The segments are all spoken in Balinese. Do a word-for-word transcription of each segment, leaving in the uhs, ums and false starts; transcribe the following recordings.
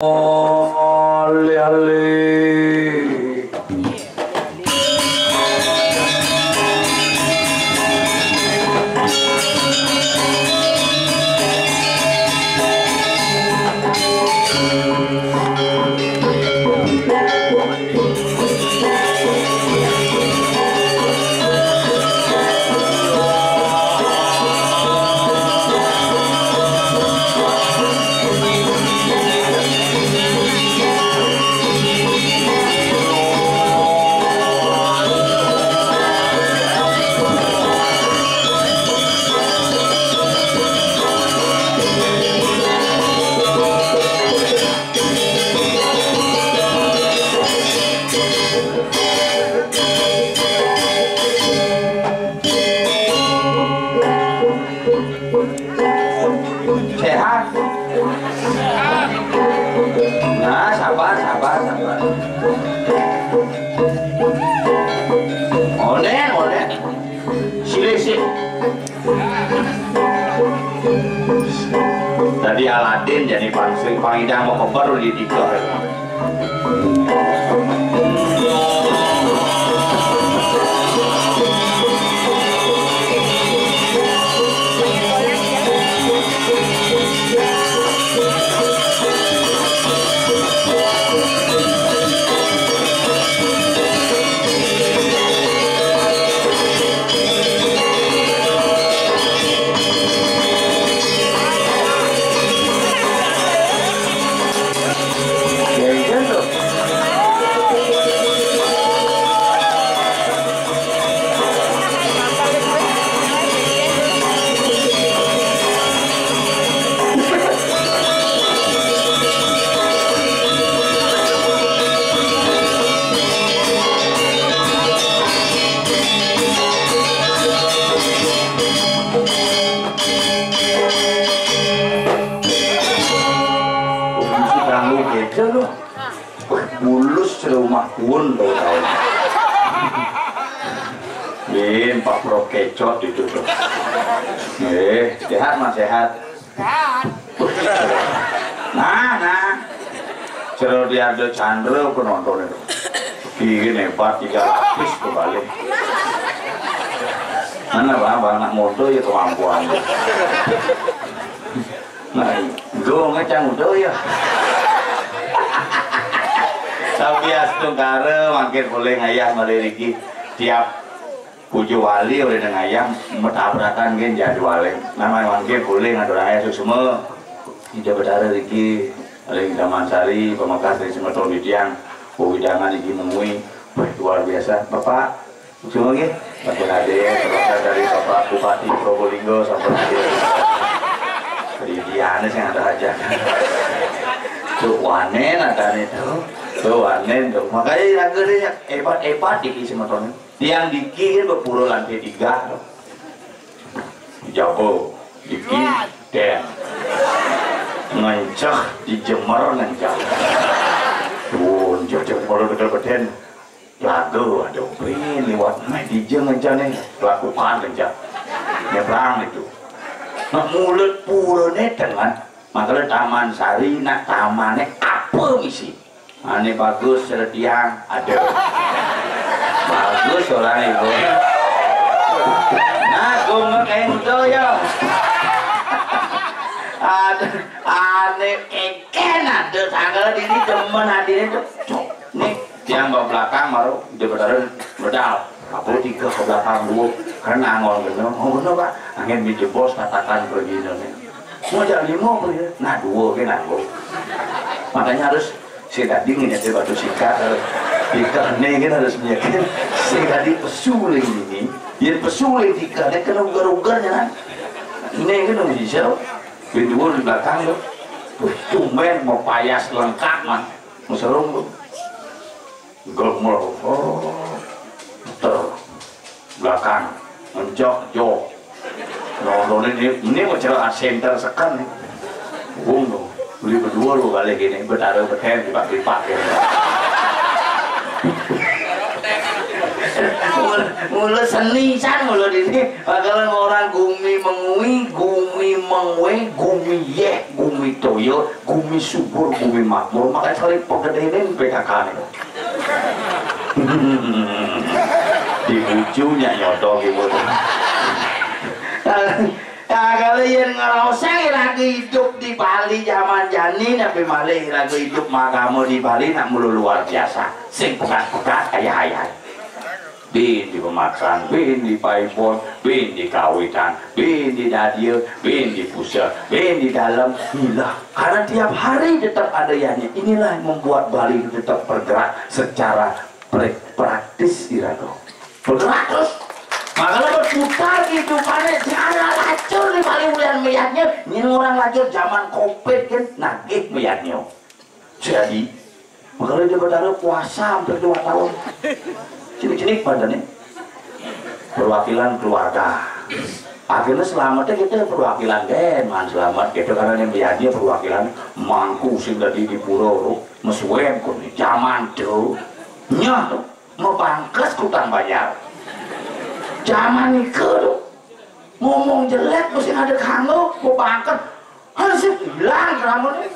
Alé, alé. Sehat. Nah, sabar, sabar, sabar. Onéh, onéh. Silih, silih. Tadi Aladin jadi pangsi, pangidang mau keber di tiga. Ganggu gitu lu. Wah, bulus serumah pun tau-tau. Bin, Pak Pro kecot itu tuh. Eh, sehat mah sehat. Nah, nah. Cero di ada Chandra penonton itu. Gini hebat, tiga lapis kebalik. Mana bang, bang nak moto ya kemampuan. Nah, gue ngecang udah ya. Tapi astungkara mangkin boleh ngayah malih riki tiap puja wali oleh ngayah metabrakan gen jadwale. Nama mangkin boleh ngatur ayah suksma. Ida Betara riki, oleh Ida Mansari, pemekas dari semeton Widiang, wewidangan iki nemui. Wah, luar biasa. Bapak, Cuma nggih, sampun hadir, termasuk dari Bapak Bupati Probolinggo, sampun hadir. Didiane sing ada aja. Tuh wanen adane tuh. Tuh wanen tuh. Makanya lagu ini hebat-hebat iki semeton. Tiang diki kan berpura lantai tiga tuh. Jabo, diki, den. Ngenceh, dijemer ngenceh. Tuh, ngenceh, ngenceh, kalau betul-betul. Lagu, aduh, wih, liwat naik dija ngencane, lakukan ngencang. Nyebrang itu. Nak mulut purane dengan, makanya Taman Sari, nak tamane apa misi? Ane bagus, seretiang, ada. Bagus orang ibu. Nah, gue ngekeng tuh ya. Ada, ane keken ada tanggal ini demen hadirin tuh. Nih, Tiang ke belakang baru di bedal bedal. Apa tiga ke belakang dua. Karena angol gitu. Oh bener pak. Angin di jebos katakan begini nih. Mau jadi lima apa ya? Nah dua kan aku. Makanya harus si tadi nginjek batu sikat. Tiga nih kan harus nyekin. Si tadi pesuling ini. Jadi pesuling tiga nih kena ugar-ugarnya kan. Ini kan bisa. Pintu di belakang tuh. Tumben mau payas lengkap man. Muserung tuh. Gol mulu. Oh. Ter. Belakang. Mencok, jok. Nonton ini, ini mau celaka center sekan nih. Bung tuh. Beli berdua lu kali gini, betara beten tiba-tiba gini. Mula, mula seni san mula dini. Bakalan orang gumi mengui, gumi mengwe, gumi yeh, gumi toyo, gumi subur, gumi makmur. Makanya sekali pegedene P K K nih. Di bujunya nyodok ibu. Nah, kalau yang ngeroseng lagi hidup di Bali zaman jani, tapi malih lagi hidup magama di Bali nak mulu luar biasa. Sing pekat-pekat ayah-ayah. Bin di pemaksaan, bin di paipon, bin di kawitan, bin di dadia, bin di pusat, bin di dalam, hilang. Karena tiap hari tetap ada yahnya. Inilah yang membuat Bali itu tetap bergerak secara pra-, praktis, iraga. Bergerak terus. Makanya berputar kehidupannya, jangan lacur di Bali ulian meyaknya. Ini orang lacur zaman covid kan, nagih meyaknya. Jadi, makanya dia bertaruh puasa hampir dua tahun. Cenik-cenik pada nih. Perwakilan keluarga. Akhirnya selamatnya kita perwakilan deh, man selamat gitu karena yang dia perwakilan mangku sing tadi di pura tuh, mesuem kok nih, zaman tuh. Nyah tuh, mau bangkes kutang bayar. Zaman itu tuh, ngomong jelek mesti ada kanggo, mau bangkes. Hansip hilang kamu nih.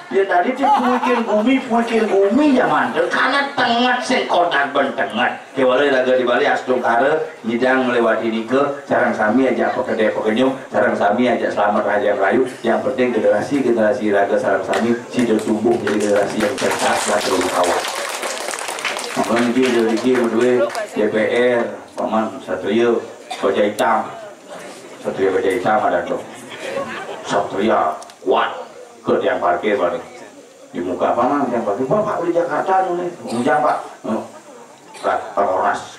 Ya tadi ti puikin gumi, puikin gumi ya mandel. Karena tenget sing kotak ben tenget. Kewala raga di Bali astungkara nyidang melewati nika, sareng sami aja pekedai pekenyum, sareng sami aja selamat raja rayu. Yang penting generasi-generasi raga sareng sami sida tumbuh jadi generasi yang cerdas dan berwibawa. Maka niki, niki, niki, D P R, Paman Satria, Baja Hitam. Satria Baja Hitam ada tuh. Satria kuat ke tiang parkir balik. Di muka apa mang tiang parkir? Pak, Pak, di Jakarta tuh nih. Ujang, Pak. Oh. Pak, Pak Ornas.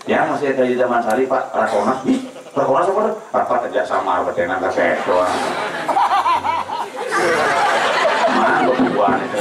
Ya, masih ada di Taman Sari, Pak. Rakornas. Ih, Rakornas apa tuh? Rapat kerja sama, betenan kasih doang. Mana bubuhan itu?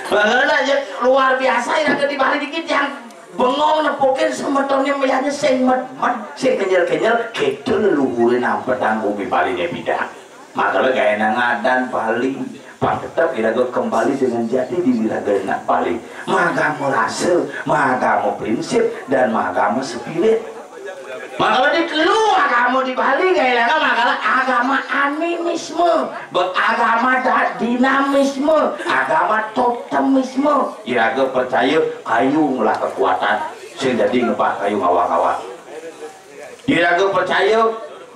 Bahkan aja luar biasa ya, ada di Bali dikit yang bengong nepukin semetonnya melihatnya sing med-med, sing kenyal-kenyal, gitu leluhurin ampetan bumi Bali nya bidang. Makanya gaya ngadan Bali, pak tetap iraga kembali dengan jati diri raga anak Bali. Magama rasa, magama prinsip, dan magama spirit. Makanya di kelu agama di Bali gaya agama, agama animisme, agama da-, dinamisme, agama totemisme. Iraga percaya kayu ngelah kekuatan, sing jadi ngebah kayu ngawang-ngawang. Iraga percaya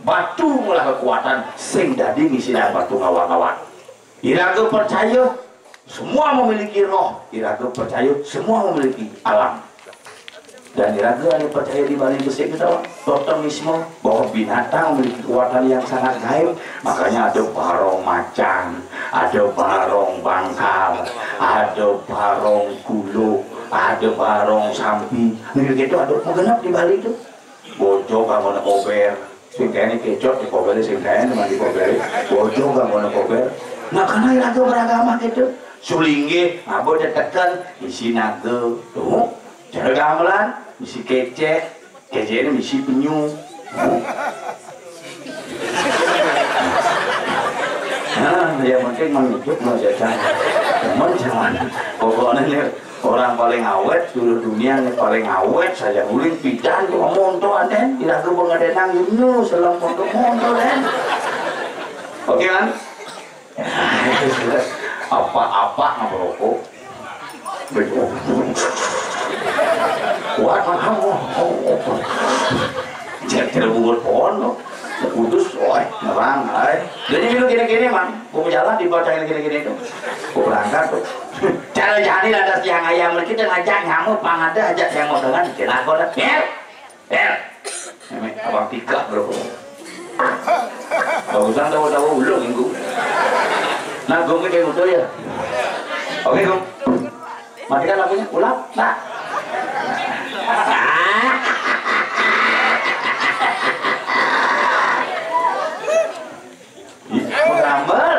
batu ngelah kekuatan, sing jadi ngisi batu ngawang-ngawang. Iraga percaya semua memiliki roh, iraga percaya semua memiliki alam. Dan iraga ada percaya di Bali besik kita, totemisme, bahwa binatang memiliki kekuatan yang sangat gaib. Makanya ada barong macan, ada barong bangkal, ada barong kuluk, ada barong sampi. Nah, gitu ada menggenap di Bali itu. Bojo kanggo kober. Sing kene kecot di kober, sing kene teman di kober. Bojo kanggo kober. Nah, karena raga beragama gitu. Sulingge, ngabo tetekan, isi naga. Tuh, cara gamelan, isi kecek, kecek ini isi penyu. Nah, yang penting menunjuk mau jajan. Cuman jangan. Pokoknya ini orang paling awet, seluruh dunia ini paling awet saja. Uling pidan tuh monto ada, tidak ke pengadenang ini, selam monto monto deh. Oke kan? Apa-apa nggak merokok. Kuat kan? Jadi tidak buat pohon loh. Kudus, oi, nerang, ai. Jadi dulu gini-gini man, mau jalan di bawah gini-gini tuh. Mau berangkat tuh. Cara jadi ada tiang ayam kita ngajak nyamuk pang ada aja tiang mau dengan kena kau dah. Ber, ber. Ini abang tiga bro. Bagusan tahu-tahu ulung minggu. Nah, gue kayak gitu ya. Oke, gue matikan lampunya, ulap. Nah. Ih, gambar.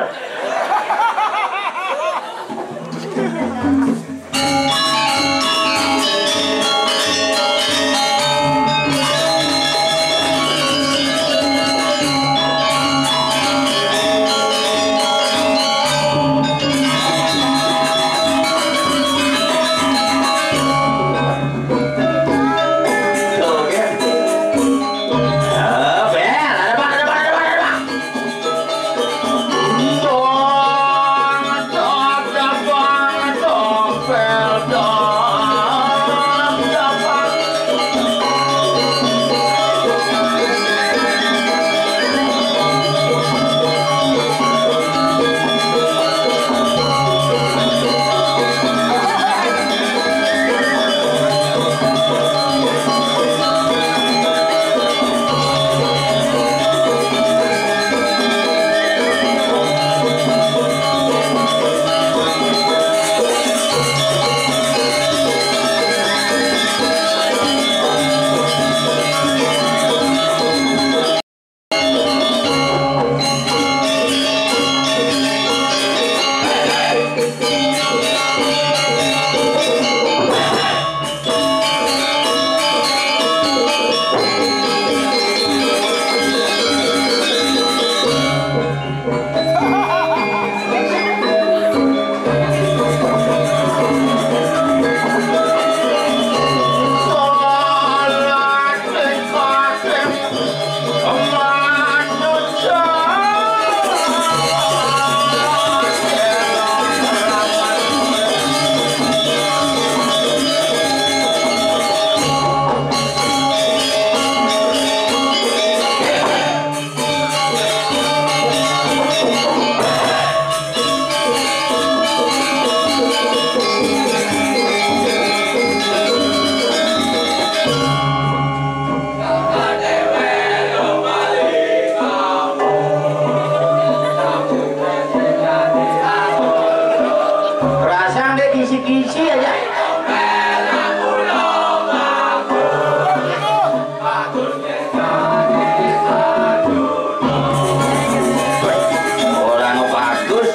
Isi aja. Orang bagus.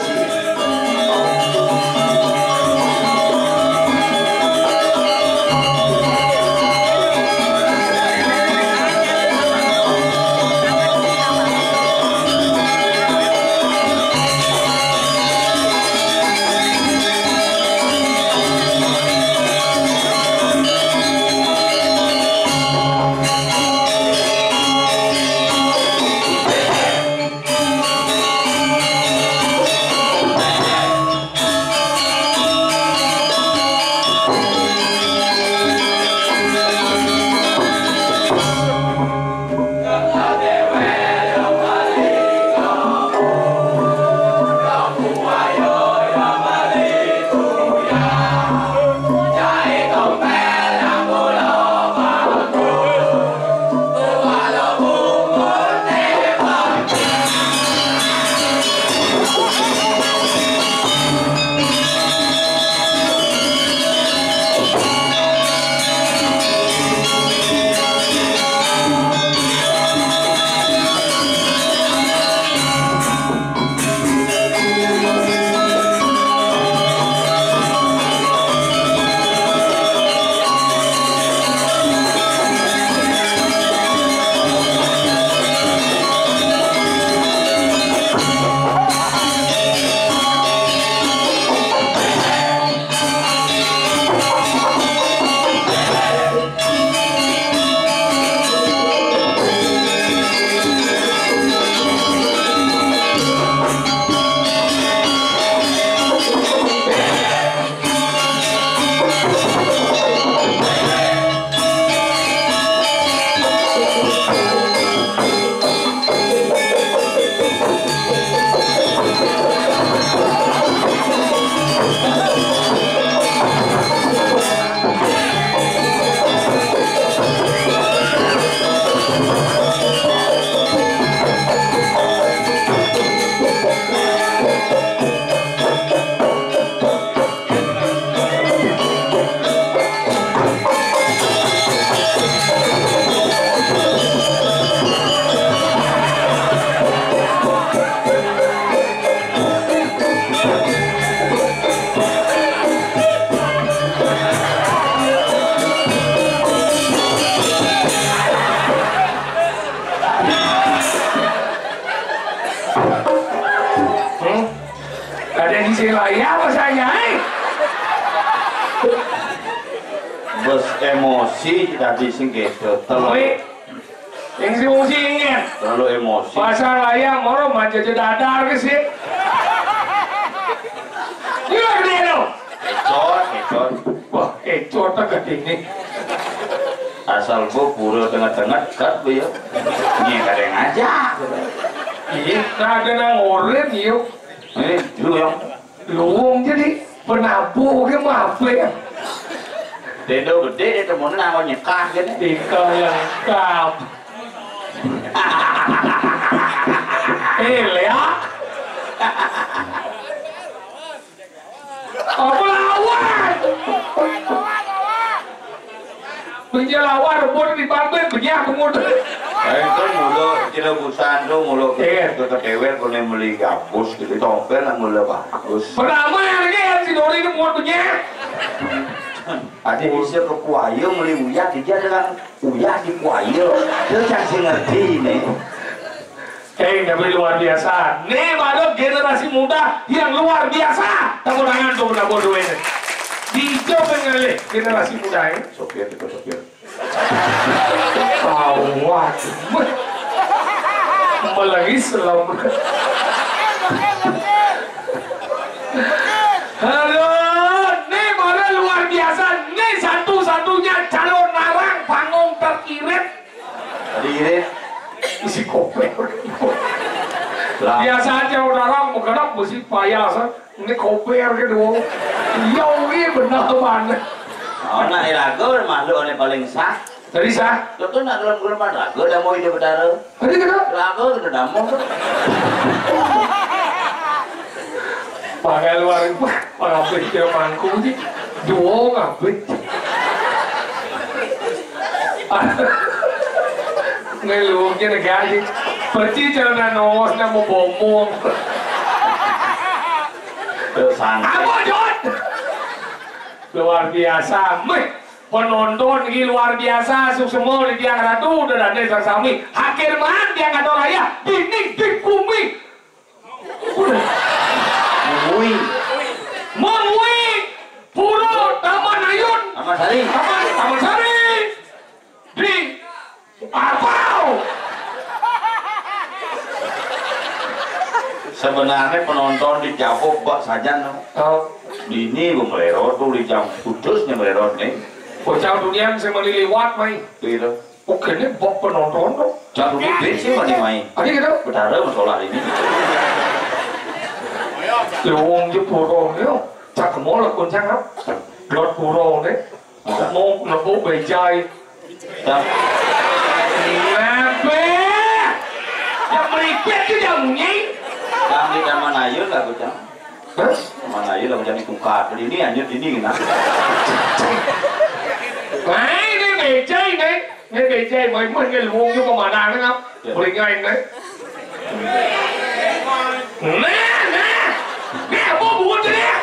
Hmm? Ada di sini lagi apa saya, eh? Bos emosi tadi sing gitu. Terlalu, woi, yang si emosi ingin. Terlalu emosi. Pasang layang, moro manja dadar ke sih. Iya, gede lo. Ecor, ecor. Wah, ecor tak gede nih. Asal gua pura tengah-tengah, kat gua ya. Ini kadang aja. Iya, kagak nang oren, iya. Ini lu yang luwung jadi penabuh ke mape ya. Tendo gede dia temuan nang nyekah gini. Tika yang kap. Eh, Lea. Apa lawan? Penjelawan rebut di bangkit, benyah kemud. Eh, itu mulu, tidak busan tuh, mulu. Iya. Ke kedewel, kone meli gabus, gitu, tompel, lah, mulu bagus. Pertama yang ini, yang si Dori ini muat benyah. Ada bisa ke kuayo, meli uyah, dia dengan uyah di kuayo. Dia cang si ngerti ini. Eh, tapi luar biasa. Nih, baru generasi muda yang luar biasa. Tepuk tangan tuh, udah bodoh ini. Dijawab ngalih generasi muda ini. Sopir, itu sopir. Awat. Melengis lem. Aduh, nih baru luar biasa. Nih satu-satunya calon narang panggung teririt. Teririt. Isi koper. Lah. Biasa aja orang menggenap mesti payasan. Ini koper gitu. Iya, ini bener mana. Oh, nak lagu makhluk ini paling sah. Tadi sah. Lo tuh nak gelem-geleman lagu, udah mau hidup betara. Tadi kena. Lagu udah damung tuh. Pakai luar, wah, pakai pikir mangkung sih. Duo ngabit. Ngeluknya negari. Perci celana nongos na mau bomong. Terus santai. Apa, Jod? Luar biasa. Meh, penonton ini luar biasa. Suksema di tiang ratu, udah ada sami. Hakim maan tiang kata raya. Dini di bumi. Udah. Mengui. Mengui. Pura Taman Ayun. Taman Sari. Taman, Taman Sari. Di Apau. Sebenarnya penonton di Japo bak saja no. Oh. Dini gua melero tuh di jam putusnya melero nih. Bocah dunia bisa meliliwat mai. Gitu. Oke, ini bok penonton dong. Jangan lupa sih mani mai. Ada gitu? Betara masalah ini. Luwung je pura yo. Cak kemol kuncang ap. Glot pura deh. Mau nebuk bejai. Dah. Ngapa? Yang meripet tu jamunya. Yang di Taman Ayun lah, Bujang. Hah? Taman Ayun lah, Bujang, di Tungkat. Ini anjir, ini kena. Nah, ini bejai, nih. Ini bejai, main-main, ini luwung juga mana, nih, Ngap? Ya. Boleh ngain, nih. Nah, nah. Nih, apa buat dia?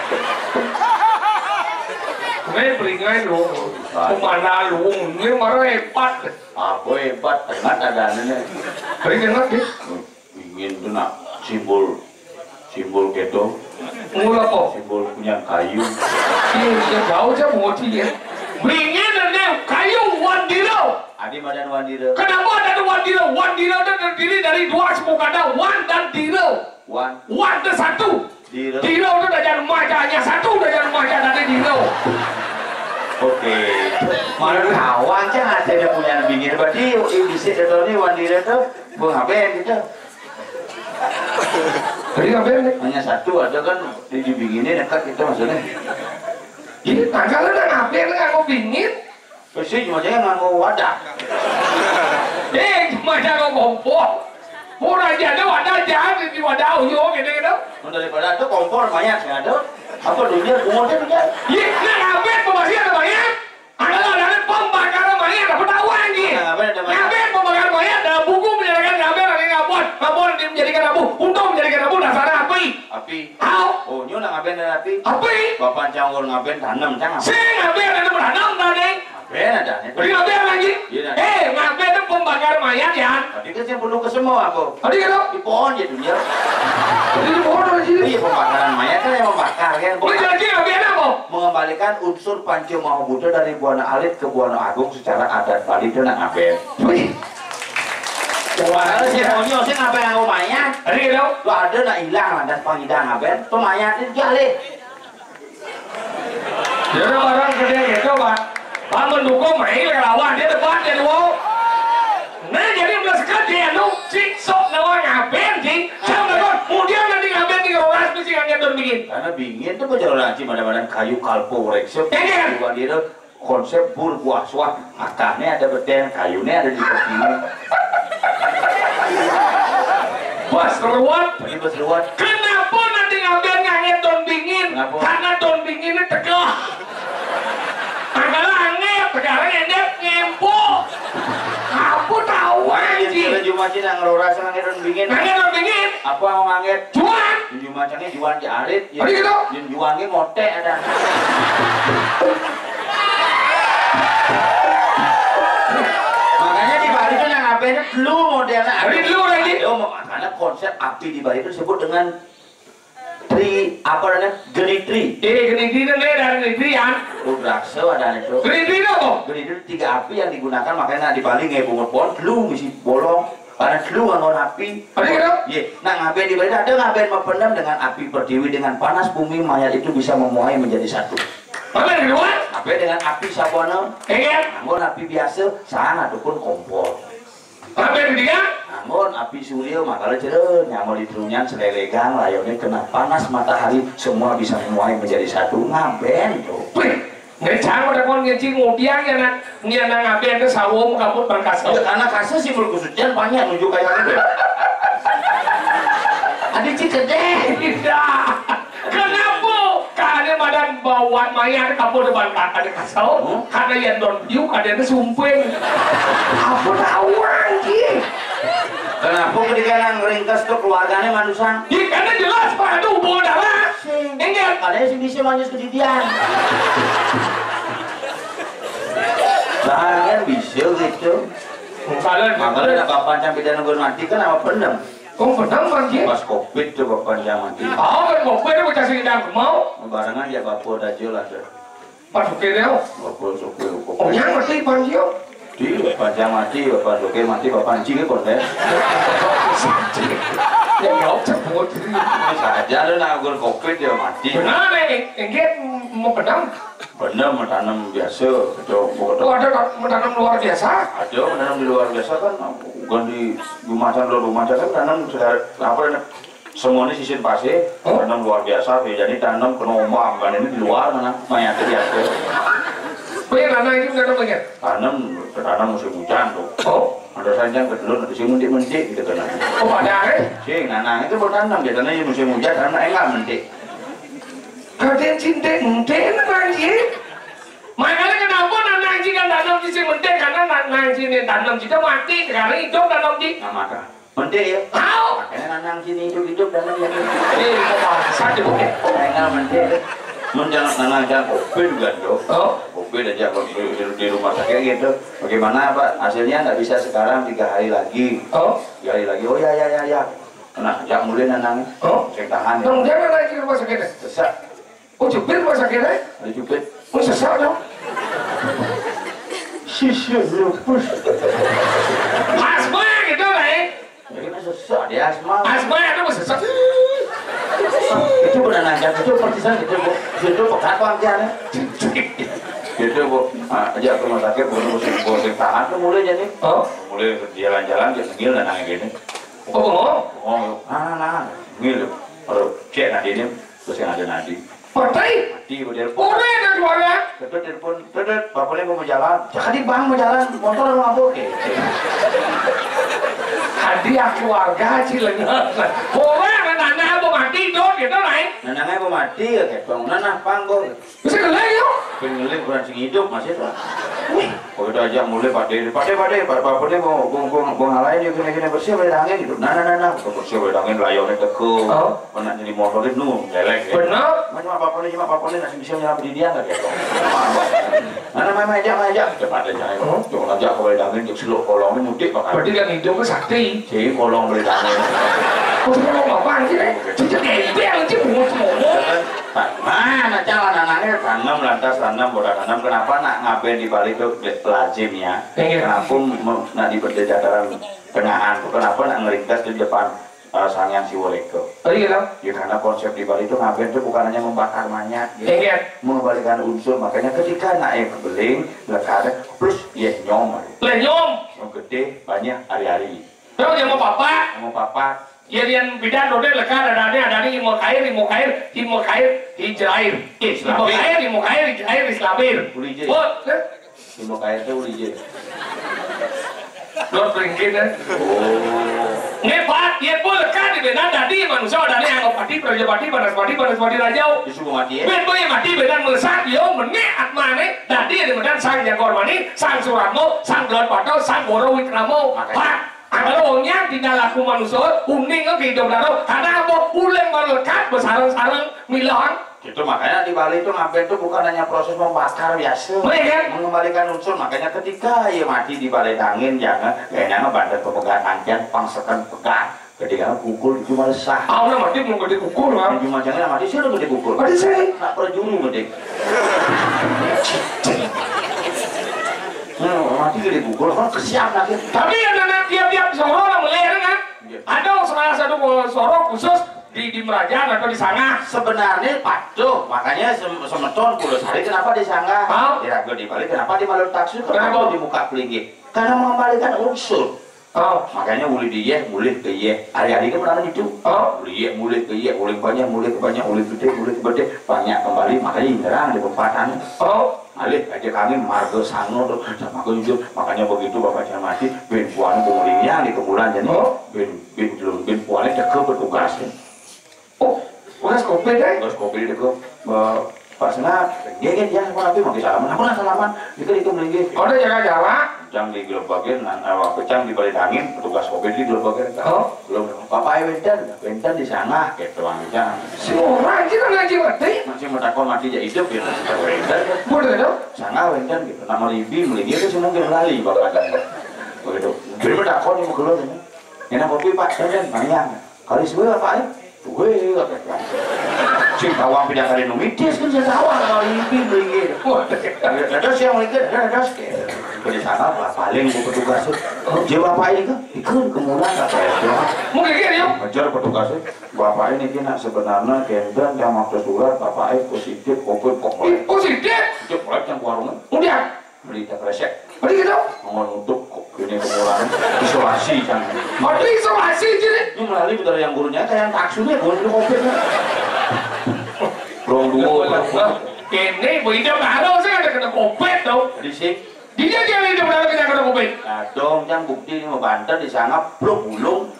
Nih, beringai lu. Pemanah luwung. Ini marah hebat. Apa hebat? Hebat ada nih. Beringai, nih. Ingin tu nak simbol, simbol keto. Mula apa? Simbol punya kayu. Iya, iya, jauh je mau dia. Beringai dan dia kayu wandiro. Adi madan wandiro. Kenapa ada wandiro? Wandiro itu terdiri dari dua suku kata, wan dan diro. Wan. Wan itu satu. Diro. Diro itu dah jangan maca, hanya satu dah jangan maca, tadi diro. Oke. Malu kawan cang ada dia punya bingin. Berarti ini bisa dia tahu ni wandiro tu. Bung Aben gitu. Tadi ngapain nih? Hanya satu ada kan di, di bingin ni dekat kita maksudnya. Ini tanggal ada ngapain nih, aku bingin? Pasti cuma saya nganggo wadah. Eh, cuma saya nganggo kompor. Pura aja ada wadah, jangan di wadah uyo gitu gitu. Mun daripada itu kompor banyak sih ada. Apa dunia bunga dia punya? Iya, nah ngapain pembahasan ada banyak? Adalah dari pembakaran mayat, apa tahu anjing? Nah, apa ada mayat? Ngapain pembakaran mayat? Dalam buku menyatakan ngapain ada ngabon, ngabon dia menjadikan abu, untuk menjadikan abu dasar api. Api. Tahu? Oh, nyo nak ngapain dari api? Api. Bapak canggur ngapain tanam cang? Sing ngapain ada menanam tadi? Ngapain ada nih? Beri ngapain lagi? Iya, dah. Eh, ngapain itu pembakaran mayat ya? Tadi kan saya perlu ke semua aku. Tadi kan? Di pohon ya dunia. Tadi di pohon apa sih? Iya, pembakaran mayat kan yang membakar kan. Boleh jadi ngapain apa? Mengembalikan unsur Panca Maha Buddha dari Buana Alit ke Buana Agung secara adat Bali itu nak ngapain? Wih. Wah, si Monyo sih ngapain aku mayat? Tadi gitu? Tuh ada nak hilang lantas pangidang ngapain? Tuh mayat itu jalih. Dia ada barang gede gitu, Pak. Pak mendukung main lawan dia debat dia dua. Nah, jadi belas kerja lu cik sok lawan ngapain cik? Sama kan, kemudian nanti ngapain di orang mesti ngaget dan bikin. Karena bingin tuh bocor laci, mana-mana kayu kalpo reksep. Ya, ya. Bukan dia tuh konsep bur buah suah. Akahnya ada beden, kayunya ada di kopinya. Bos ruwet. Ini bos ruwet. Kenapa nanti ngapain ngaget daun bingin? Kenapa? Karena daun bingin ini tegah. Angkala anget, sekarang endek ngempo. Aku tahu anjing. Kalau Jumat sih nang ngerora sama ngaget daun bingin. Ngaget daun bingin. Apa mau ngaget? Juan. Jumat sange juan jarit. Ya. Ada gitu? Juan juan ge mote ada. Makanya di Bali itu yang ngapain itu dulu modelnya. Ada dulu lagi. Ayo, makanya konsep api di Bali itu disebut dengan tri, apa namanya? Genitri. Eh, genitri itu nih dari genitri ya. Rudraksa ada itu. Genitri itu apa? Genitri itu tiga api yang digunakan, makanya di Bali nggak bungut pohon, lu ngisi bolong, karena lu nganggur api. Ada gitu? Iya. Nah, ngapain di Bali ada ngapain mempendam dengan api pertiwi, dengan panas bumi mayat itu bisa memuai menjadi satu. Apa yang kedua? Ngapain dengan api sabuana? Iya. Nganggur api biasa, sana dukun kompor. Apa yang ketiga? Anggon api surya makala cere nyamel di trunyan selelegang layone kena panas matahari, semua bisa memuai menjadi satu. Ngaben tuh. Wih, ngecang udah kon ngecing ngudiang ya nak, nya nang ngaben ke sawom kabut bangkas. Ya, karena kasus sih berkusucian banyak nunjuk kayak gitu. Ada cik gede. Tidak. Kenapa? Karena badan Bawa mayat kamu depan kakak di kasau, hmm? Karena yang don piu, karena itu sumping. Apa tahu anjing? Kenapa ketika nang ringkas ke keluarganya manusia? Ya, karena jelas, Pak, itu hubungan darah. Sing. Ingat. Ada sih bisa manjus kejadian. Bahkan bisa gitu. Kalau makanya ada bapak sampai dan mati kan apa pendem? Oh, benar, Bang Ji? Pas covid tuh bapak yang mati. Oh, kan covid itu kasih hidang mau. Barengan ya bapak udah jual ada. Pas covid ya? Bapak sopir covid. Oh, yang mati, Bang Ji? Di bapak yang mati, bapak sopir mati, bapak anjing kan konten. Ya, nggak usah buat diri. Bisa aja lu nanggur covid ya mati. Benar, eh, enggak mau pedang. Bener menanam biasa, itu bukan. Oh, ada menanam luar biasa. Ada menanam di luar biasa kan, bukan di rumah sana, luar rumah sana kan tanam segar, apa ini? Semuanya sisin pasir, oh, tanam luar biasa, ya, jadi tanam kena ombak, kan ini di luar mana, mayat di atas. Banyak tanah itu menanam banyak. Tanam, tanam musim hujan tuh. Oh. Ada saja ke dulu, ada sih mentik-mentik gitu kan. Oh, ada, eh? Sih, nanam itu bertanam, biasanya ya musim hujan, tanam enggak mentik. Kadén cinta ente nang anjing. Makanya kenapa nang anjing kan tanam di sing ente, karena nang anjing ini tanam kita mati, sekarang hidup tanam di. Nah, maka. Mente ya? Tahu. Makanya nang anjing hidup-hidup tanam ya. Eh, kok bahasa tuh? Enggak mente. Mun jangan nang jangan covid juga, Dok. Oh. Covid aja kalau di, di rumah sakit gitu. Bagaimana, Pak? Hasilnya nggak bisa sekarang, tiga hari lagi. Oh. Tiga hari lagi. Oh ya, ya, ya, ya. Nah, jak mulai nanang. Oh. Saya tahan. Nang jangan lagi rumah sakit. Sesak. Oh, jepit rumah sakitnya? Ada jepit. Oh, sesak dong. Sisi lupus. Asma gitu, Rai. Jadi kan sesak, dia asma. Asma itu mah sesak. Itu benar aja, itu percisan gitu, Bu. Itu pekat, Bang, dia, nih. Gitu, Bu. Ah, aja ke rumah sakit, Bu, Bu, Bu, tahan tuh mulai jadi. Oh. Mulai jalan-jalan, dia segil dan nangis gini. Oh, oh. Oh, ah, nah, segil. Baru cek nadi ini, terus yang ada nadi. Mati? Mati, Bu, dia. Ora ada suara. Tetep telepon, tetep, bapaknya mau jalan. Jadi, Bang, mau jalan, motor mau mabuk, ya? Hadiah keluarga, sih, lengan. Ora, anak-anak mau mati, Dok, gitu, Rai. Nenangnya mau mati, ya, kayak, Bang, nah, nah, Bang, Bang. Bisa geleng, yo. Pengen ngelih, bukan sing hidup, masih tuh. Wih. Oh, itu aja mulai, Pak De. Pak De, Pak De, Pak, Pak De, mau, mau, mau, mau ngalahin, ya, kena-kena bersih, boleh angin, gitu. Nah, nah, nah, nah, bersih, boleh angin, layarnya teguh. Oh. Pernah jadi motor itu, nu, lelek, ya. Benar. Cuma apa-apa nih, cuma apa-apa nih, masih bisa nyala pendidikan lagi, ya, Bang. Nah, nah, main, main aja, main aja. Cepat aja, ayo. Oh. Jangan aja, kalau boleh angin, cek seluk kolongnya, mudik, Pak. Berarti kan hidupnya sakti. Si kolong boleh angin. Oh, cuma mau apa, sih, eh? Cuma gembel, cuma bungut semua. Nah, nah, calon anaknya tanam, lantas tanam, bodak tanam. Kenapa nak ngaben di Bali itu lazim ya? Iya. Kenapa me-, nak di, di dataran tengahan? Kenapa nak ngeringkas di depan, eh, Sang Hyang Siwaleka? Oh, iya, dong. Ya, karena konsep di Bali itu ngaben itu bukan hanya membakar mayat, ya. Iya. Mengembalikan unsur. Makanya ketika nak, eh, beling, lekar, plus, ya, nyom. Lah, nyom. Nyom gede, banyak, hari-hari. Terus yang mau papa? Yang mau papa. Ya, yang bidan dode lekar, ada, ada, ada, yang mau kair, yang mau kair, yang mau kair, yang jelair. Eh, yang mau kair, yang mau kair, yang jelair, yang selabir. Uli je. Oh, eh? Yang mau kair itu uli je. Dot ringkin, eh? Oh. Ngepat, ya, pun lekar di benar tadi manusia, ada yang anggap pati, praja pati, panas pati, panas pati rajau. Disuruh mati, ya? Ben boy mati, benar melesat, yo, menek atmane, tadi ada benar sang jangkor mani, sang suramo, sang belon pato, sang boro wikramo. Makanya. Pak, angkara wong yang tinggal laku manusia, uning ke hidup daro, karena apa? Uleng baru lekat, bersarang-sarang, milang. Itu makanya di Bali itu ngaben itu bukan hanya proses membakar biasa. Boleh, kan? Mengembalikan unsur. Makanya ketika ia mati di balai dangin, jangan, kayaknya bantet pepegat angkian, pangsekan pegat. Ketika pukul itu malah sah. Ah, udah mati, mau gede pukul, kan? Cuma jangan mati, sih udah gede pukul. Mati sih. Nak perjuru gede. Nah, mati gede pukul, kan kesian lagi. Tapi yang nana tiap-tiap soro, orang melihat, kan? Iya. Ada salah satu soro khusus di, di Merajan atau di Sangah. Sebenarnya patuh, makanya sem-, semeton Pulau Sari kenapa di Sangah? Hah? Di Rago di Bali kenapa di Malur Taksu? Kenapa? Kenapa di muka pelinggih? Karena mengembalikan unsur. Oh. Makanya uli di yeh, mulih ke yeh. Hari-hari kan orang itu. Oh. Uli yeh, mulih ke yeh, uli banyak, mulih ke banyak, uli gede, mulih ke gede. Banyak kembali, makanya nyerang di perempatan. Oh. Alih aja kami marga sano tuh, sama aku jujur. Makanya begitu Bapak saya mati, bin puan pengulingnya di kebulan jadi. Oh. Bin, bin, bin puannya cekep petugasnya. Oh, bekas covid, eh? Bekas covid itu ke, eh, Pak Senat, nggih, nggih, ya, Pak Abi, mangke salaman. Aku lah salaman. Dikit-dikit melinggih. Kode jaga jarak. Cang di gelobakin, nah, eh, waktu cang di balik angin, petugas covid di gelobakin. Oh. Belum. Bapak wénten, wénten di sana, gitu, Bang Cang. Si orang kita ngaji mati. Masih mau takon mati ya hidup, gitu. Wénten. Boleh dong. Sana wénten, gitu. Nama libi, melinggih itu sih mungkin lali, Bapak. Begitu. Jadi mau takon, mau keluar, ini. Enak kopi, Pak, saya kan, Bang Yang. Kali suwe apa, eh? Suwe, apa, ya? Sing bawang pindah kali numitis kan saya tahu, kali ini beli gitu. Wah, ada siang lagi, ada, ada. Jadi sana apa, paling mau petugas tuh. Dia bapak ini kan, ikut kemulan, apa ya? Mau kayak gini, yuk. Ngejar petugas tuh. Bapak ini kena sebenarnya kenten yang waktu surat, bapak ini positif, covid kok. Ih, positif? Dia mulai yang warungnya. Udah. Beli teh kresek. Beli gitu. Mau nutup kok ini pengurangan isolasi kan. Mau isolasi jadi. Ini melalui betara yang gurunya kayak yang taksunya gua itu covid. Belum dua. Lah, kene bu itu baru saya ada kena covid tuh. Di sini. Dia dia itu baru kita kena covid. Nah, dong, yang bukti ini mau banter di sana, blok bulung.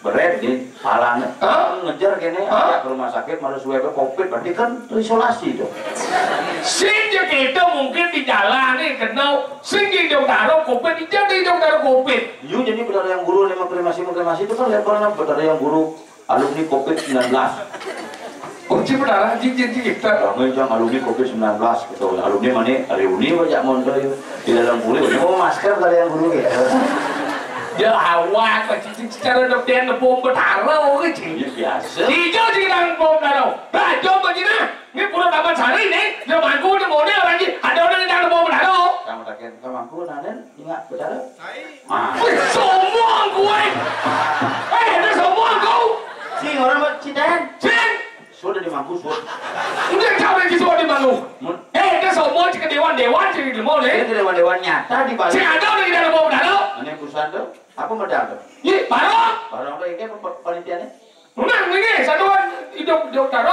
Beret di palanya. Hah? Ngejar kene, hah? Ajak ke rumah sakit, malah suwe covid, berarti kan terisolasi tuh. Sing ya kita mungkin di jalan nih, kenal. Sing di Jogdaro covid, di jadi Jogdaro covid. Yu, jadi betara yang guru, lima kremasi, kremasi itu kan levelnya betara yang guru alumni covid sembilan belas. Kunci betara, anjing, anjing, kita. Ramai yang alumni covid sembilan belas, gitu. Alumni mana? Alumni banyak mondok, yuk. Di dalam kulit, ini mau masker betara yang guru, gitu. Ya awak, Pak Cicing, secara depan nepung betara, oke, Cing. Iya, biasa. Hijau, Cing, nang nepung betara. Rajo, Pak Cina. Ini pura Taman Sari, nih. Dia mangku, dia model, lagi. Ada orang yang nang nepung betara. Kamu tak kira, kamu mangku, nah, dan ingat betara. Ah. Wih, sombong gue. Eh, ada sombong kau. Sing, orang buat cintaan. Sing. Sudah di mangku, sudah. Udah, capek, sudah di mangku. Mun- Eh, ada sombong, cek dewan-dewan, cek di mall, eh. Ini dewan-dewan nyata di Bali. Cek ada orang di dalam mau betara. Ini perusahaan tuh. Apa modal tuh? Ih, barong. Barong tuh, ini apa pe-, panitianya? Menang ini, satuan hidup dokter.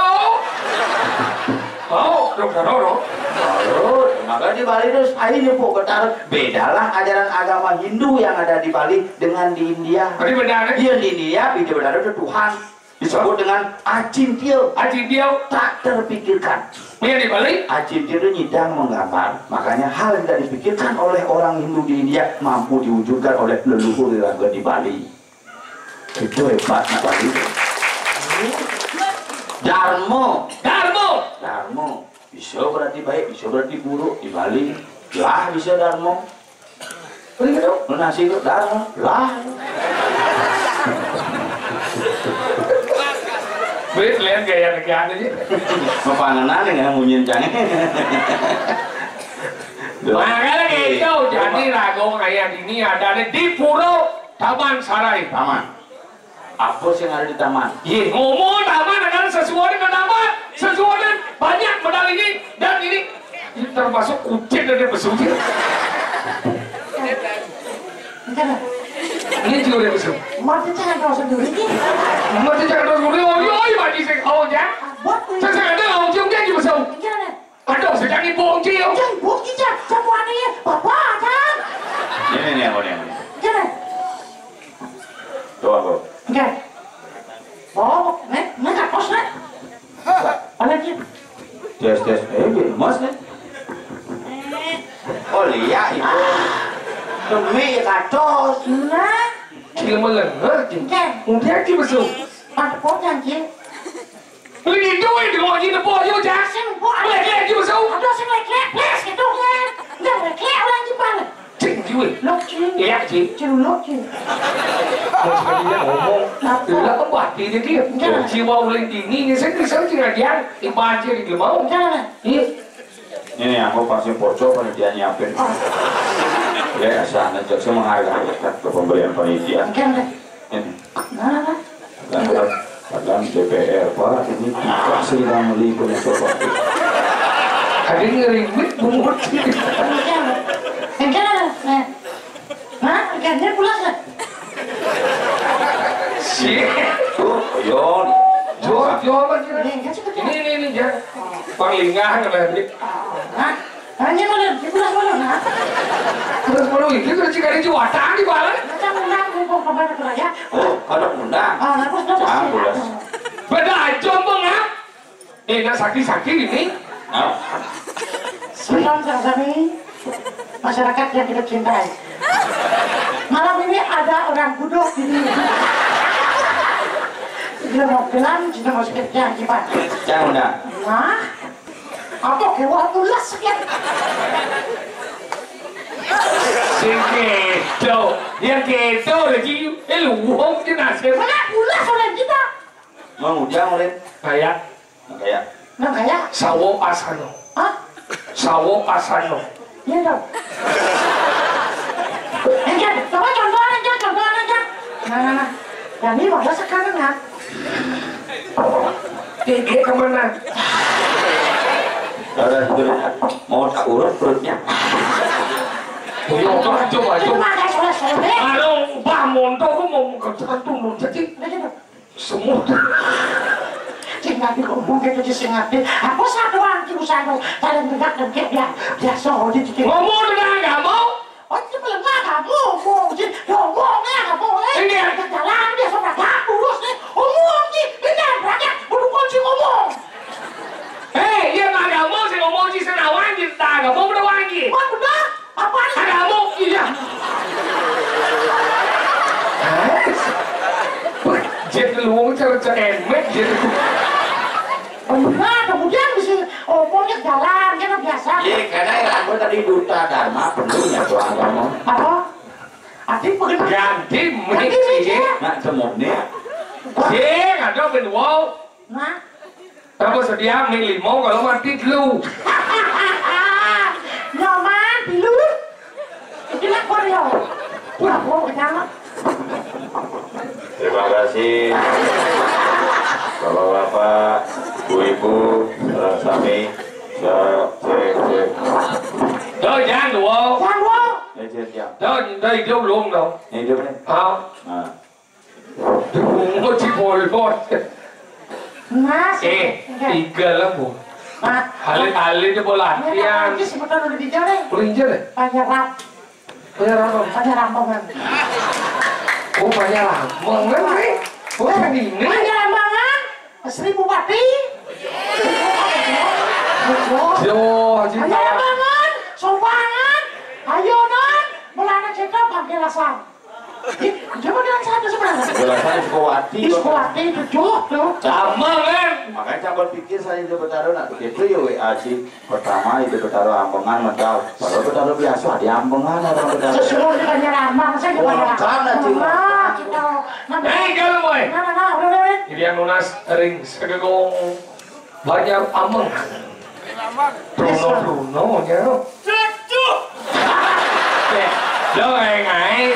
Oh, dokter, oh. Baru, maka di Bali terus ayo nyepuk ke tarot. Bedalah ajaran agama Hindu yang ada di Bali dengan di India. Tadi benar, eh? Iya, di India, di India itu Tuhan. Disebut dengan acintio. Acintio. Tak terpikirkan. Iya, di Bali. Acintio itu nyidang menggambar. Makanya hal yang tidak dipikirkan oleh orang Hindu di India mampu diwujudkan oleh leluhur leluhur di Bali. Itu hebatnya Bali. Darmo. Darmo. Darmo. Bisa berarti baik, bisa berarti buruk di Bali. Lah bisa Darmo. Begitu, nasi itu Darmo. Lah. Wis, lain gaya negara aja. Mapanganan yang munyin cang. Makanya gitu, jadi ragung ayah ini ada di Puro Taman Sarai. Taman. Apa sih yang ada di taman? Iya, ngomong taman adalah sesuatu yang dapat, sesuatu yang banyak modal ini dan ini, ini termasuk kucing dan dia besuci. Ini juga dia besuci. Mati jangan tahu sendiri ki. Mati jangan tahu sendiri. Oh iya, iya, mati sih. Oh ya. Buat saya ada, oh dia juga besuci. Enggak ada. Aduh, sedang ibu Ongci, ya. Yang ibu Ongci, Cang. Jagoannya, ya. Bapak, Cang. Ini nih, aku nih. Gini. Tuh, aku. Oke. Oh, nih, nih, kakos, nih. Ada, Cing. Tes, tes. Eh, dia emas, nih. Oh, lihat, itu. Demi kados. Nah. Dia melengah, Cing. Oke. Udah, Cing, besok. Pak, kok, Cang, Cing? Beli duit di ngaji depo aja, Cak. Sing, Bu, ada. Lek-lek aja, Mas, au. Ada sing lek-lek, please, gitu, kan. Enggak lek-lek, orang Jepang. Cing, duit. Lok, Cing. Iya, Cing. Cing, lok, Cing. Mau sekali dia ngomong. Apa? Lah, kok mati dia, dia? Enggak. Jiwa uling dini, ini saya bisa, Cing, aja. Iman, Cing, di mau. Enggak. Iya. Ini aku pasti bocor, panitia nyiapin. Ya, sana, Cak, saya menghargai, Cak, ke pemberian panitia. Enggak. Ini. Nah. Padahal, padahal D P R, Pak, ini kita sedang meliput itu, Pak. Ada yang ribet, bungut. Enggak, enggak, nah. Nah, enggak, dia pulang, nah. Si. Tuh, Yon. Jor, Jor, Pak, Jor. Ini, enggak, cepet, ya. Ini, ini, ini, Jar. Panglingah, namanya, Dik. Hah? Hanya mana? Di pulang mana, nah? Terus mana itu, terus jika ada juara, di mana? Macam undang, mumpung kemarin ke raya. Oh, ada undang. Ah, terus, terus, Ah, terus. Pulas. Beda aja, Bang, ah. Eh, nak sakit-sakit ini. Hah? Salam, salam sami masyarakat yang kita cintai. Malam ini ada orang bodoh di sini. Dia mau bilang, dia mau speak yang gimana? Jangan dah. Nah, apa kewah pulas sekian? Sing keto, yang keto lagi. Eh, lu wong ki nasib. Mana pulas orang kita? Mau ngujang, Rin? Kayak Nah, kayak Nah, kayak sawo asano. Hah? Sawo asano. Iya dong. Enggak, coba contohan aja, contohan aja. Nah, nah, nah. Dan ini wadah sekarang, nah. Gigi kemana? Udah, udah. Mau tak urut perutnya. Tuyul tuh, aduh, aduh. Itu mah kayak soleh-soleh. Aduh, bah, montok, aku mau ke tukang tunun, jadi Udah gitu. Semua. Sing ati ngomong gitu aja sing ati. Aku satu anti usaha lo. Paling tegak dan kayak dia biasa aja gitu. Ngomong dengan kamu. Oh, itu paling nggak kamu ngomong sih. Ngomongnya kamu, eh. Ini ya. Jalan dia sudah gak lurus nih. Ngomong sih. Ini yang banyak. Bukan sih ngomong. Hei, dia nggak ngomong sih, ngomong sih senawan gitu. Nggak mau udah wangi. Wah, benar. Apa nih? Ada ngomong, iya. Hah? Wah, dia ngomong cara ceremet dia. Oh, nah, kemudian bisa ngomongnya jalan, kan biasa. Iya, karena ya, aku tadi duta dharma penuhnya tuh agama. Apa? Adi, bagaimana? Ganti mic, Ganti mic, iya. Ya. Nak semut nih. Sing, ada ben wow. Nah. Apa sedia mic limo kalau mati dulu. Nyaman dulu. Ini nak Korea. Wah, mau kenapa? Terima kasih, Bapak-bapak, Bu-ibu, saudara sami. Ya, cek, cek. Đó, dán đồ không? Dán không? Đây, cek, ya. Đó, đây, dấu luôn đâu. Đây, dấu đây. Hả? À. Đừng có chỉ bồi bọt. Mas, Eh, enggak. Tiga lah, Bu. Mas. Alih-alih dia bola Ini latihan. Namanya si Beton udah dijawab. Udah dijawab, ya? Panjang rap. Panjang rap. Panjang rampongan. Oh, panjang rampongan, Bre. Oh, ini. Panjang rampongan. Seribu Pati. Yo, Panjang rampongan. Sombangan. Ayo, non. Belana cekap, pakai lasang. Ih, coba dengan satu sebenarnya. Belasan Sukawati. Ih, Sukawati tujuh tuh. Sama, kan? Makanya coba pikir saya di Betaro nak begitu ya W A C. Pertama itu Betaro ambengan mental. Kalau Betaro biasa di ambengan orang Betaro. Sesuai dengan nyerama, saya juga Orang nyerama. Sana, Cik. Wah, kita. Hei, kalau boy. Nah, nah, nah, udah, udah, udah. Jadi yang nunas ring segegong. Banjar Ameng. Bruno, Bruno, ya. Cecuk. Eh, lo ngai-ngai.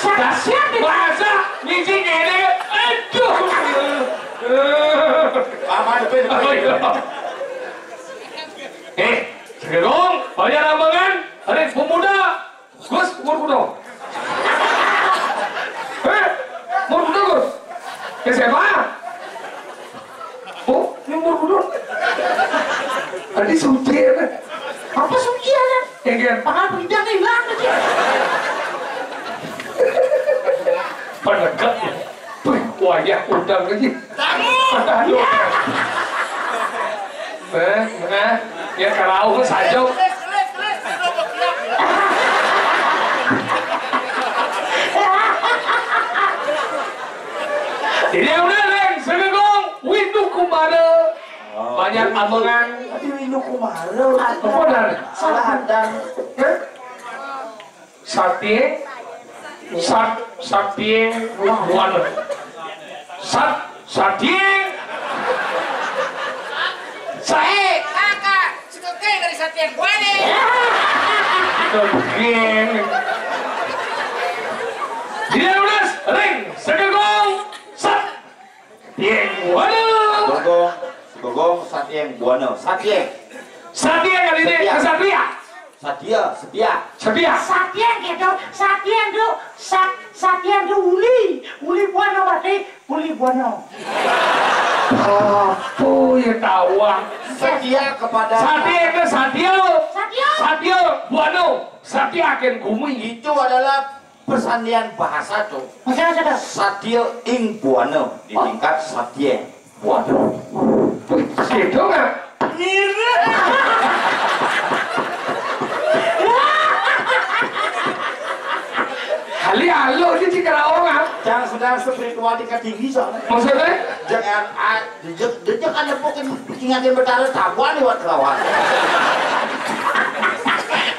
Dah siap, bahasa misi ngene. Aduh. Apa depan? Oh, iya. Eh, sekarang Banjar Ambengan, ada pemuda. Gus, umur kuno. Eh, umur kuno, Gus. S M A. Oh, ini umur kuno. Tadi suci ya, kan? Apa suci ya, kan? Yang dia Pangan pendidikan hilang aja. Penegak. Wih, wayah udang lagi. Tamu. Aduh. Eh, eh, ya kalau saja. Ini udah, Leng, segegong, Windu Kumara. Oh. Banyak ambengan. Tapi Windu Kumara. Apa, Dan? Salah, Dan. Eh? Satie, sat, satie, buana. Sat, satie. Sae. Kakak, si Keke dari Satien Buane. Keke. Dia lunas, ring, segegong, sat. Tieng Buana. Gogong, Gogong Satieng Buana. Satieng. Satieng kali ini Setia. Kesatria. Satia, setia. Setia. Satieng gitu, Satieng tuh, Sat, Satieng tuh uli, uli Buana berarti uli Buana. Apa ya tawang? Setia kepada Satieng itu Satio. Satio. Satio Buana. Satia akan bumi. Itu adalah Persandian bahasa tuh. Bahasa apa tuh? Satia ing buana di tingkat Satieng Buana. Wih, gitu nggak? Kali alo dia cik orang ah. Jangan sedang spiritual tingkat tinggi soalnya. Maksudnya? Jangan ah, dia dia kan nepukin ingatin Betara tabuan lewat lawan.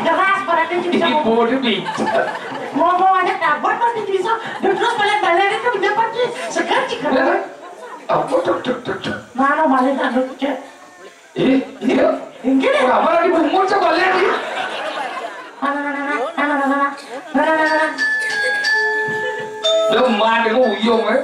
Jelas berarti juga. Ibu dia bincang. Ngomong aja tabuan pasti bisa. Dan terus balik-balik itu dia pasti segan cik. Ya kan? Apa tuh tuh tuh tuh. Mana balik anu cek. Ih, iya. Kenapa lagi bungut coba lihat nih? Lemah dengan uyung eh.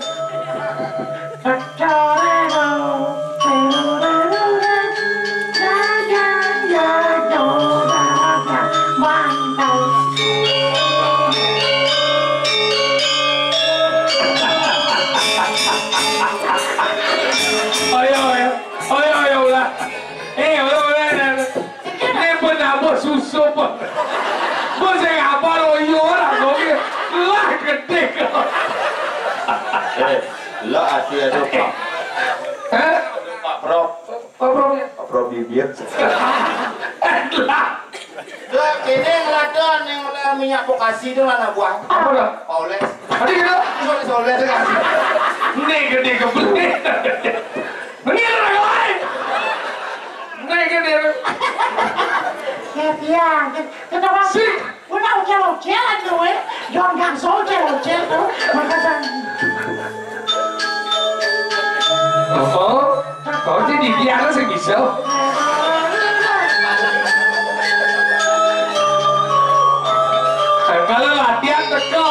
Ayo, ayo. Ayo, ayo, ulah. Eh, ulah, ulah, ulah. Ini pun nambah susu, Pak. Bos saya apa lo iyo orang kau ni? Lah gede kau. Eh, lo hati ada Pak. Hah? Pak Pro. Apa? Apa bibir? Lah. Lah, ini ngeladon yang oleh minyak pokasi itu lah buah. Apa dah? Oles. Tadi kita. Oles, oles kan. Ini gede kebelet. Ini orang lain. Ini gede. Ya, ya. Kita masih. Udah ucel-ucelan tuh, eh. Jangan gangso ucel-ucel tuh. Makasih. Oh, oh, jadi dia sing bisa. Kalau latihan teko.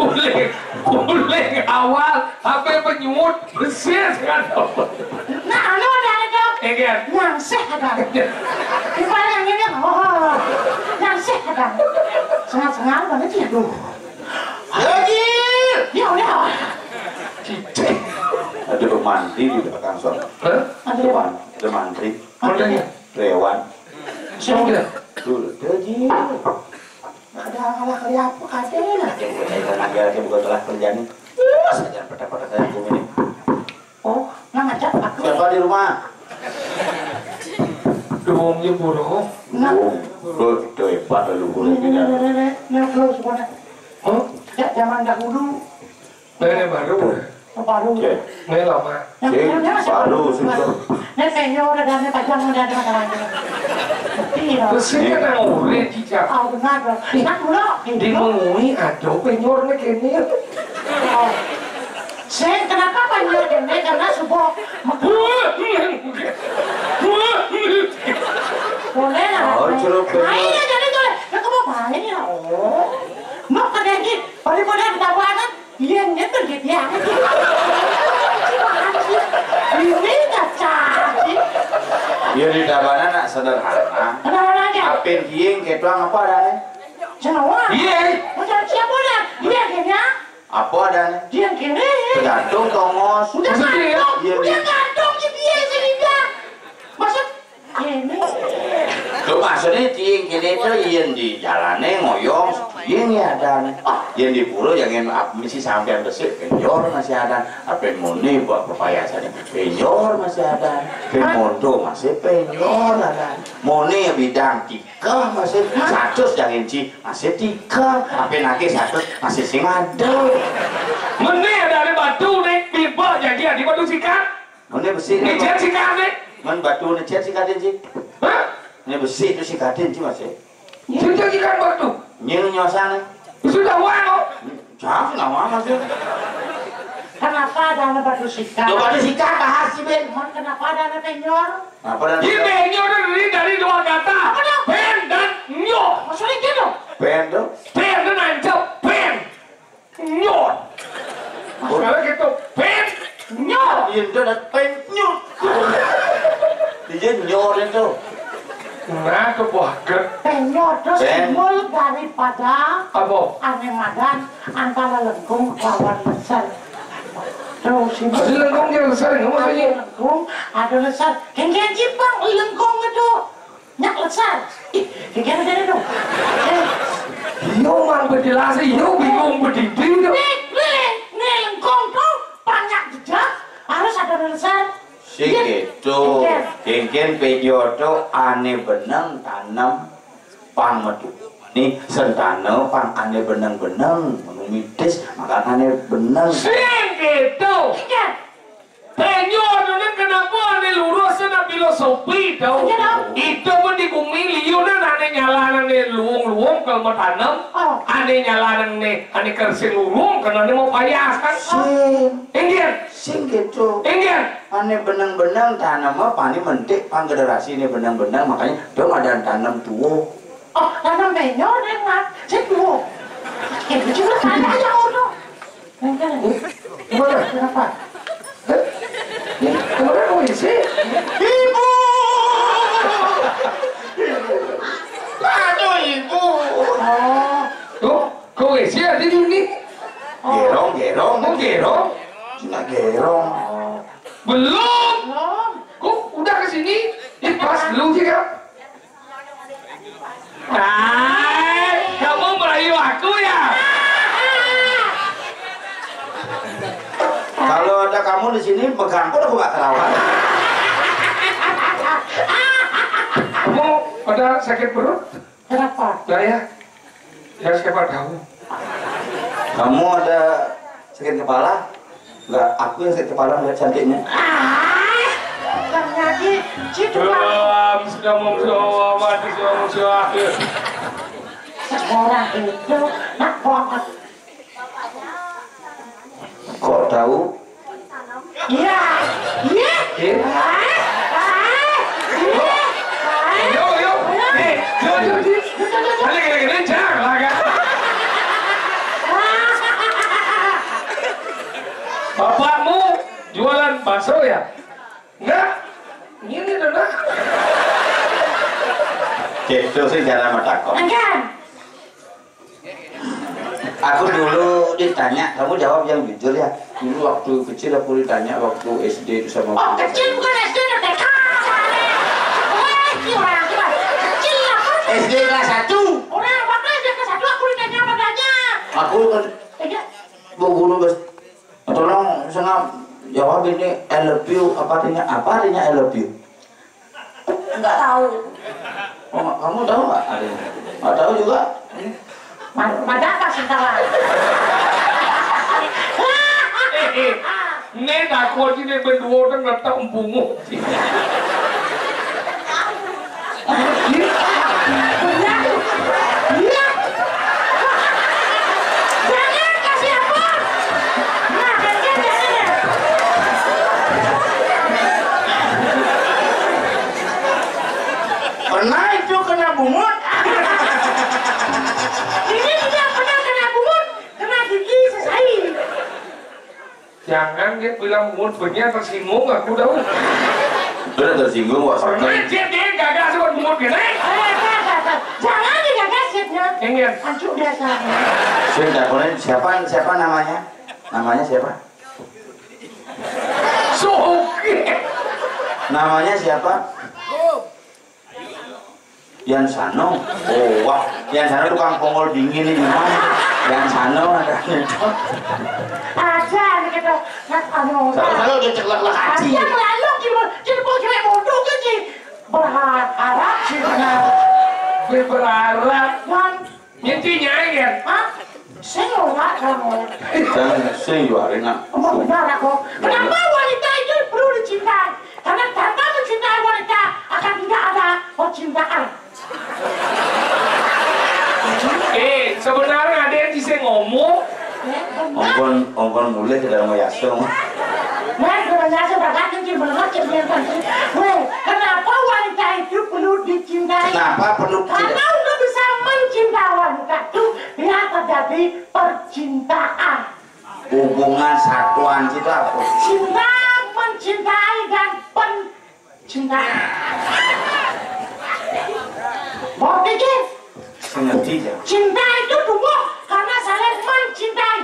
Uling, uling awal, apa penyut, besis kan. Nah, anu ada ada. Iya. Nyangsih ada. Di mana yang ini? Oh, nyangsih ada. Sengal-sengal banget ya, duh. Lagi. Ya udah. Cicing. Ada pemandi di belakang sana. Hah? Ada. Ada mantri. Ada. Rewan. Sudah. Tuh, lagi. Ada alah kali apa kadang aja. Bukan tenaga aja, bukan telah kerjaan. Terus aja pada-pada saya ini. Oh, nang ngajak aku. Siapa di rumah? Duwung nyembur. Nah. Duwung. Lho, kita hebat leluhur kita. Nah, nah, nah, nah, nah, nah, terus mana? Hah? Sejak zaman dahulu. Nenek baru. Baru. Oke. Nenek lama. Yang, Sing, yang, yang, baru yang, sudah. Nek senior udah ada pajang, udah ada masalahnya. Tapi, ya. Terus ini kan yang murid, Cica. Oh, benar, dong. Enak pula, gitu. Di Mengwi ada penyornya kene. Oh. Sing, kenapa penyor kene? Karena subuh. Boleh lah. Oh, jeruk penyor. Main aja nih, boleh. Ya, kamu main ya. Oh. Mau ke Dengi, daripada kita banget. Iya, nyetel gitu ya. Ini nggak cantik. Ya, di Tabanan nak sederhana. Sederhana aja. Apin dieng ketuang apa adanya? Jawa. Iya. Macam siapa dah? Iya, kayaknya. Apa adanya? Dia kene. Tergantung tongos. Udah gantung. Iya, udah gantung, ya, dia sini dia. Maksud ini. Tuh, maksudnya tiing kene tuh yen di jalane ngoyong, tiing ya adane. Yen di pura jangan ap-, mesti sampean besik, penyor masih ada. Apa muni buat pepayasan, penyor masih ada. Pemondo masih penyor ada. Muni bidang tiga masih, satus jangan ci, masih tiga. Apa lagi satus masih sing ada. Meni ada, ada batu nih, tiba jadi ada batu sikat. Meni besi nih. Ini sikat nih. Men batu nih, sikat sih. Hah? Ini besi itu sikatin sih, Mas, ya. Sudah ikan batu. Nyil nyosane. Sudah wano. Jangan nama, Mas, ya. Kenapa ada anak batu sikat? Lo batu sikat, bahas sih, Ben. Emang kenapa ada anak penyor? Kenapa ada? Ini penyor dari, dari dua kata. Apa tuh? Pen dan nyo. Maksudnya gitu? Pen tuh? Pen tuh nancep. Pen. Nyot. Sekarang gitu, pit, nyot. Iya, udah, dah, pit, nyot. Dia nyot itu. Nah, kebuahan. Penyot itu simbol daripada apa? Ane madan antara lengkung lawan leser. Terus ini. Ada lengkung yang leser, nggak maksudnya? Ada lengkung, ada leser. Yang kayak Jepang, lengkung itu. Nyak leser. Ih, kira-kira dong. Eh. Iyo mang bedilase, iyo bingung bedidi to. Nih, nih, nih, lengkong to, banyak jejak, harus ada leser. Sing gitu. Iya. Kengken pejo to ane beneng tanem pang metu. Ni sentane pang ane beneng-beneng, menu mitis, makan ane beneng. Sing gitu. Iya. Penyo anu nen kenapa ane lurus nen filosofi tau? Iya, tau. Itu pun di bumi liu nen ane nyalan ane luung-luung kalau mau tanam. Oh. Ane nyalan ane, ane kersi luung kalau ane mau payah kan? Sing. Inggih. Sing gitu. Inggih. Ane beneng-beneng tanam apa ane mentik pang generasi ane beneng-beneng makanya dong ada tanam tuo. Oh, tanam penyo nen mat. Sing tuo. Itu juga tanya aja orang. Gimana? Kenapa? Hah? Ya, kemarin mau isi? Ibu! Aduh, Ibu! Oh. Tuh, kok isi ada di sini? Gerong, gerong. Oh, gerong? Cina gerong. Belum. Belum. Kok udah ke sini? Ini pas belum sih, Kak? Hai, kamu merayu aku ya? Kalau ada kamu di sini, megangku aku nggak terawat. Kamu ada sakit perut? Kenapa? Lah ya, ya siapa tahu. Kamu ada sakit kepala? Enggak, aku yang sakit kepala melihat cantiknya. Ah, Bang Yadi, situ, Bang. Belum, sudah mau, sudah mau mati, sudah mau, sudah. Sekarang itu, nak, banget. Kok tahu? Iya. Iya. Iya. Ah, ah, iya. Yo, yo. Eh, yo, yo, yo. Ada gini-gini, jangan lah, kan? Bapakmu jualan bakso ya? Enggak. Ini, Dona. Gitu sih cara matakon. Enggak. Aku dulu ditanya, kamu jawab yang jujur ya. Dulu waktu kecil aku ditanya waktu S D itu sama. Oh, kecil bukan S D, udah T K. Eh, ini orang tua. Kecil apa? S D kelas satu. Orang apa kelas dia kelas satu, aku ditanya apa tanya? Aku kan. Iya. Bu guru bes-, tolong sengaja jawab ini I love you, apa artinya? Apa artinya I love you? Nggak tahu. Oh, kamu tahu nggak? Ada. Nggak tahu juga. Mana apa sekarang? Ini takut ini berdua orang letak empungu. Benar. Iya. Jangan kasih apa? Nah, jangan, jangan. Pernah itu kena bungut? Ini tidak pernah kena bungut, kena gigi selesai. Jangan dia bilang bungut, bener tersinggung aku dah. Bener tersinggung, Wak. Pernah dia dia gagal sebut bungut gini. Eh, eh, eh, eh. Jangan digagas ya. Ingin. Hancur biasa. Saya teleponin siapa siapa namanya? Namanya siapa? Soke. Namanya siapa? Yan Sano. Oh, wah, Yan Sano tukang pongol dingin ini di mana? Yan Sano ada itu. Aja nih gitu. Mas anu. Sano Sano udah ceklek lah aji. Aja melalok gitu. Jadi mau cewek bodoh gitu. Berharap sih benar. Gue berharap. Dan Intinya ya. Hah? Saya nolak kamu. Dan sing juarina. Emang benar aku. Kenapa wanita itu perlu dicintai? Karena tanpa mencintai wanita akan tidak ada percintaan. Eh, sebenarnya ada yang bisa ngomong. Ya, benar. Ongkon ongkon mulai ke dalam yasong. Nah, gue nanya sebagai yang belum cek dia kan. Weh, kenapa wanita itu perlu dicintai? Kenapa perlu Karena cinta? Untuk bisa mencintai wanita itu, biar terjadi percintaan. Hubungan satuan itu apa? Cinta, mencintai dan pencintaan. Mau pikir, Ngerti ya? Cinta itu tumbuh karena saling mencintai.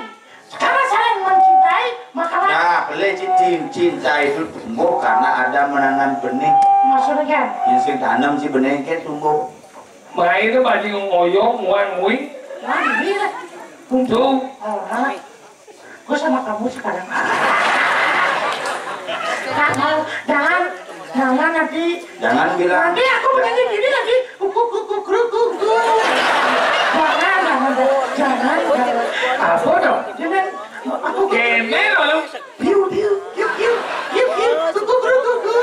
Karena saling mencintai, maka Nah, boleh cinta itu tumbuh karena ada menanam benih. Maksudnya kan? Yang sing tanam si benih ke tumbuh. Main itu baju ngoyong, muan muing. Nah, ini lah. Untuk Tuh. orang. Gue sama kamu sekarang. Jangan, jangan, jangan nanti. Jangan bilang Nanti aku menyanyi gini lagi. Kuku kuku kru kuku. Jangan, jangan, jangan, jangan. Apa dong? Jangan. Aku Kene loh lu. Piu piu piu piu piu piu. Kuku kru kuku.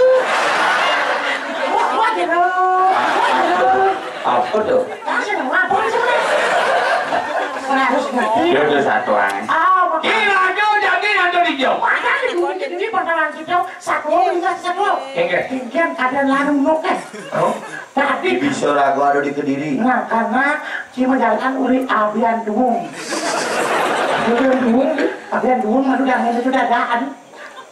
Wah, wah, gitu. Wah, gitu. Apa tuh? Kasih dong, apa sih? Harus ngerti. Ya udah satuan. Ah, Ini makanya. Rajo jadi Rajo di Jawa. Makanya dulu jadi pangkalan kita satu, ingat satu. Enggak. Tinggian kadang larung nokes. Oh, Tapi Bisa ragu ada di Kediri. Nah, karena cuma jalan uri abian duung. bukan dulu. Abian duung mah udah ngene sudah daan.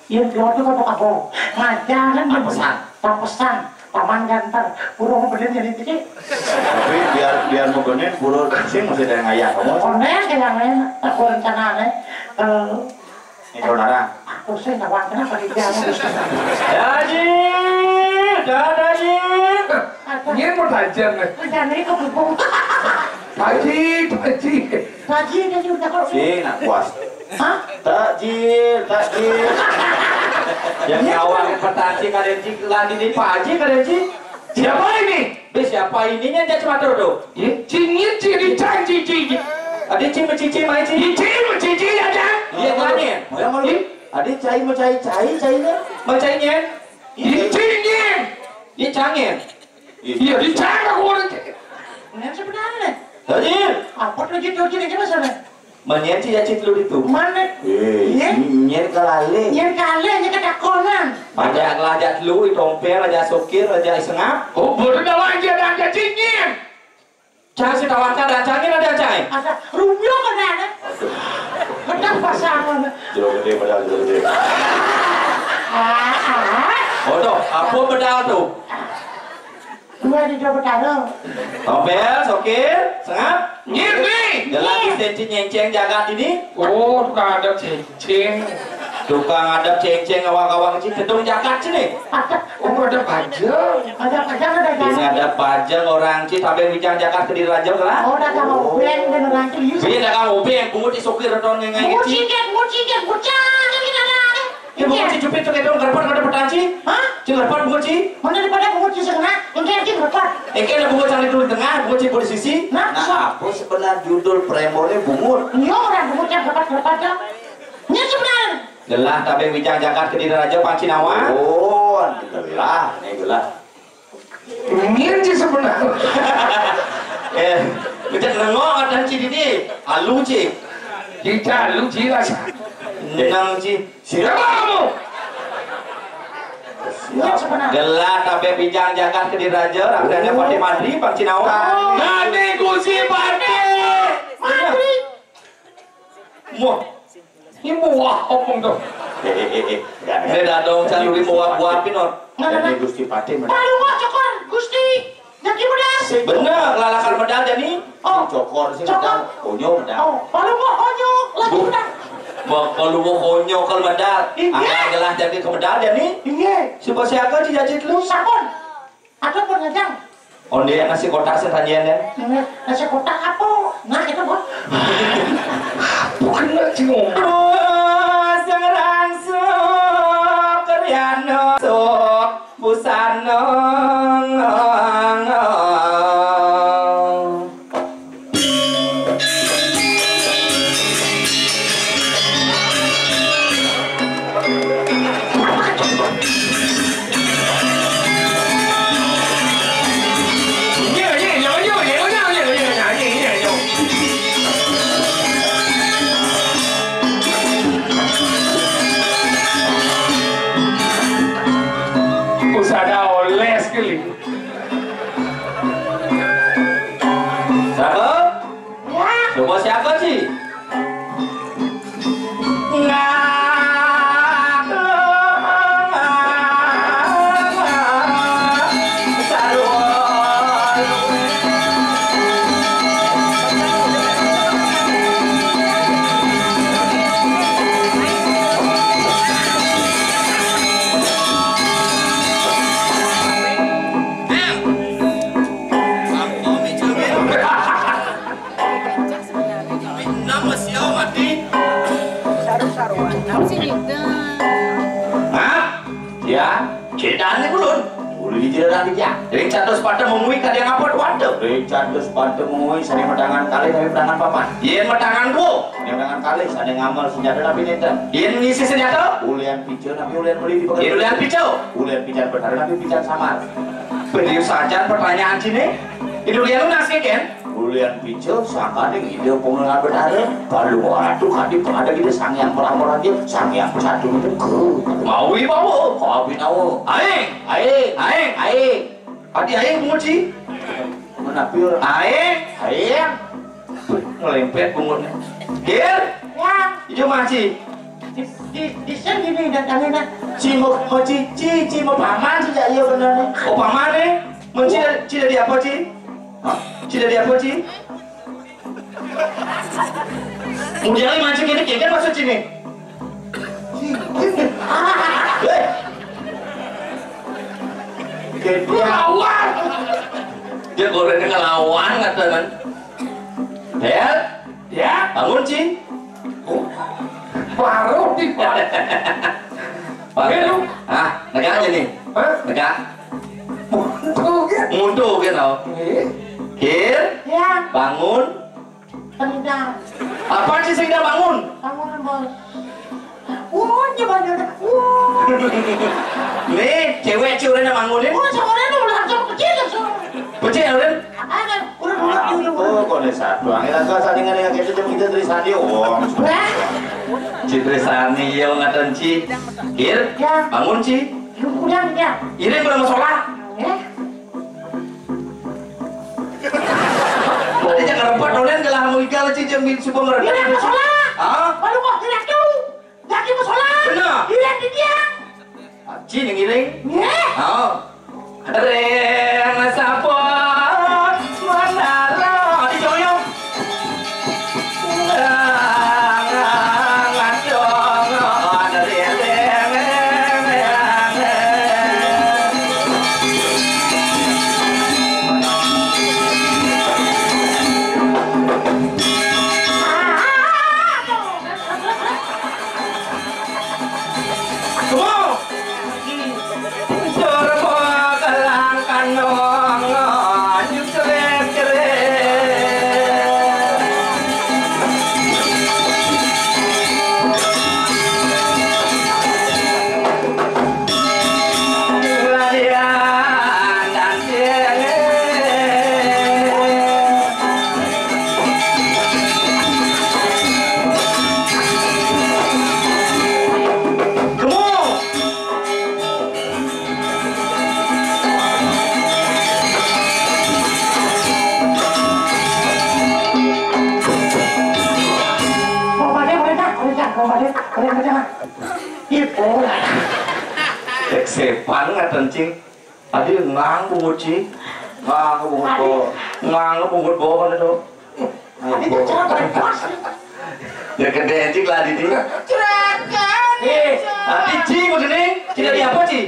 Iya, keluar tuh apa apa. Ngajaran Papesan. Papesan. Paman gantar. Burung bener jadi titik. Tapi biar biar mau benih, buru sing masih ada yang ngayah kamu. Konen kayak lain. Aku rencana nih. Eh, Ini saudara. aku sih nawang kenapa di jalan. Haji, dan Haji. Apa? Ini mau tajam nih. Jangan itu bubung. Haji, Haji. Lagi ini udah kok. Si nak puas. Hah? Takjil, takjil. Yang kawan petasi kadang cik lagi di Pak Haji kadang cik. Siapa ini? Be siapa ininya dia cuma tuh tuh. Cingit ciri canci ciri. Ada cing mecici mai cing. Ciri ciri aja. Iya kan ya. Yang mau lu. Ada cai mau cai cai cainya. Mau cainya. Cingit. Iya cangin. Iya dicari aku orang. Ini sebenarnya. Haji. Apa tuh gitu gitu aja sana? Manyan cik ya cik lu itu. Mana? Eh, Iya. nyen kalale. Yang kalian yang ketakonan. Aja ngelajak lu, tompel, aja sokir, aja sengap. Oh, bodoh dah aja dah aja cingit. Cang si tawaka dan cangin ada cai. Ada rumio mana ada? Benar pasangan. Jero gede padahal jero gede. Ah, ah. Bodoh, apa bedal tuh? Dua di dua bertarung. Tompel, sokir, sengap. Nyit nih. Jalan di senci nyenceng jagat ini. Oh, tukang ada cincin. Tukang ada cengceng awak-awak cik gedung jagat sini. Ada. Oh, ada pajak. Ada ada ada. Ini ada pajak orang cik sampai bincang jagat ke diri raja lah. Oh, ada sama ubeng dan orang serius. Iya dah kamu ubeng bungut di sokir ton ngengai Mau cik. Ciket, mau Ciket, bocah ini ada. Ki bungut ci jepit tuh, kayak dong, kerepot, ada petanci. Hah? Ci kerepot bungut ci. Mana daripada bungut ci setengah? Yang kayak ci kerepot. Eh, kayak ada bungut cari dulu di tengah, bungut ci di sisi. Nah, nah, apa sebenarnya judul premornya bungut? Iya, orang bungut yang kerepot-kerepot, ya. Ini sebenarnya. Gelah tabek wijang jagat Kediri Raja Pang Cinawa. Oh, gelah, ini gelah. Ini sih sebenarnya. Eh, becak nengok ada ci di, alu ci. Ci alu ci rasa. Nang ci. Siapa kamu? Iya, sebenarnya. Gelah tabek wijang jagat Kediri Raja, rakyatnya Patih Madri, Pang Cinawa. Nanti Gusti Patih. Madri. Wah, ini buah omong tuh. Eh, eh, eh, eh. Ini dadong caluri buah-buah pinor. Mana, ini Gusti Patih, mana? Palu mau cokor, Gusti. Jadi muda. Bener, lalakan medal jadi. Oh, cokor sih, cokor. Medal. Konyo medal. Oh, palu mau konyo, lagi muda. Mau palu mau konyo kalau medal. Iya. Angkat gelah jadi ke medal jadi. Iya. Siapa siapa sih jadi lu? Sabun. Ada pun ngejang. Onde nasi kotak sing tanjian ya. Nasi kotak apa? Nah, itu, Bos. Bukan nasi ngomong. Rangsuk, rangsuk, Kriano, sok, busana. Usah ada oles kali. Siapa? Ya. Coba siapa sih? Nggak. Nama siapa mati? Hah? Ya, ceritanya belum. Boleh diceritakan ya. Richard dos pada mengui kadang apa tuh ada? Richard dos pada mengui sani matangan kali tapi matangan papan. Yen matangan dua. Yen matangan kali sani ngamel senjata tapi nenten. Yen ngisi senjata? Ulian pica tapi ulian beli di pekerjaan. Yen ulian pica? Ulian pican benar tapi pican samar. Beliau saja pertanyaan sini. Ini ulian lunas nih, Ken? Ulian pica, sangkane ide pengelola betara, kalau ora tuh kadi pada kita sang yang melampor aja, sang yang satu itu ke. Mau ibu mau? Kopi tahu. Aing, aing, aing, aing. Adi aing muji. Menapi orang? Aing, aing. Ngelempet bungutnya. Gil? Ya. Ijo masih. Di, di, di sini nih datangnya. Ci mau, mau ci, ci, ci mau paman sih, ya, iya bener nih. Oh, paman nih. Mun ci, ci dari apa, ci? Hah? Ci dari apa, ci? Mudian mancing ini kagak masuk sini. Hei. Dia ngelawan. Dia gorengnya ngelawan, kata kan. Bel? Ya? Bangun, Ci. Baru di. Bangun. Ah, negak aja nih. Hah? Negak. Mundur kan? Mundur kan, oh. Iya. Kir? Ya. Bangun. Apa sih sing bangun? Bangun, Bos. Wah, dia bangun. Wah. Nih, cewek, cewek udah bangun nih. Oh, cewek udah langsung kecil, langsung. Pecil, udah. Ada, udah, udah, udah, udah. Oh, kok nih satu. Angin aku salingan yang kita jam kita dari Sandi, oh. Hah? Ci Trisani, yo, ngaten, Ci. Kir? Ya. Bangun, Ci. Lu udah, ya. Ini belum sholat. Eh? Tadi jangan rempat, dolen, kalau mau igal, Ci, jam subuh ngerendah. Ini apa sholat? Hah? Baru mau gerak tuh. Lagi mau sholat. Bener. Iya, di dia. Ci, yang ngiring. Iya. Oh. Ring sapa menara dicoyong. Adik, adik, adik, adik. Ibu. Cék sépan ngaten, Cing. Adi ngang bungut, Cing. Ngang bungut, Adi. Bo. Ngang bungut, bo, mana tuh? Adi tuh cara bebas. Ya, gedé, Cing, lah, Didi. Cerakan. Eh, Cing. Adi, Cing, begini. Cing, adi apa, Cing?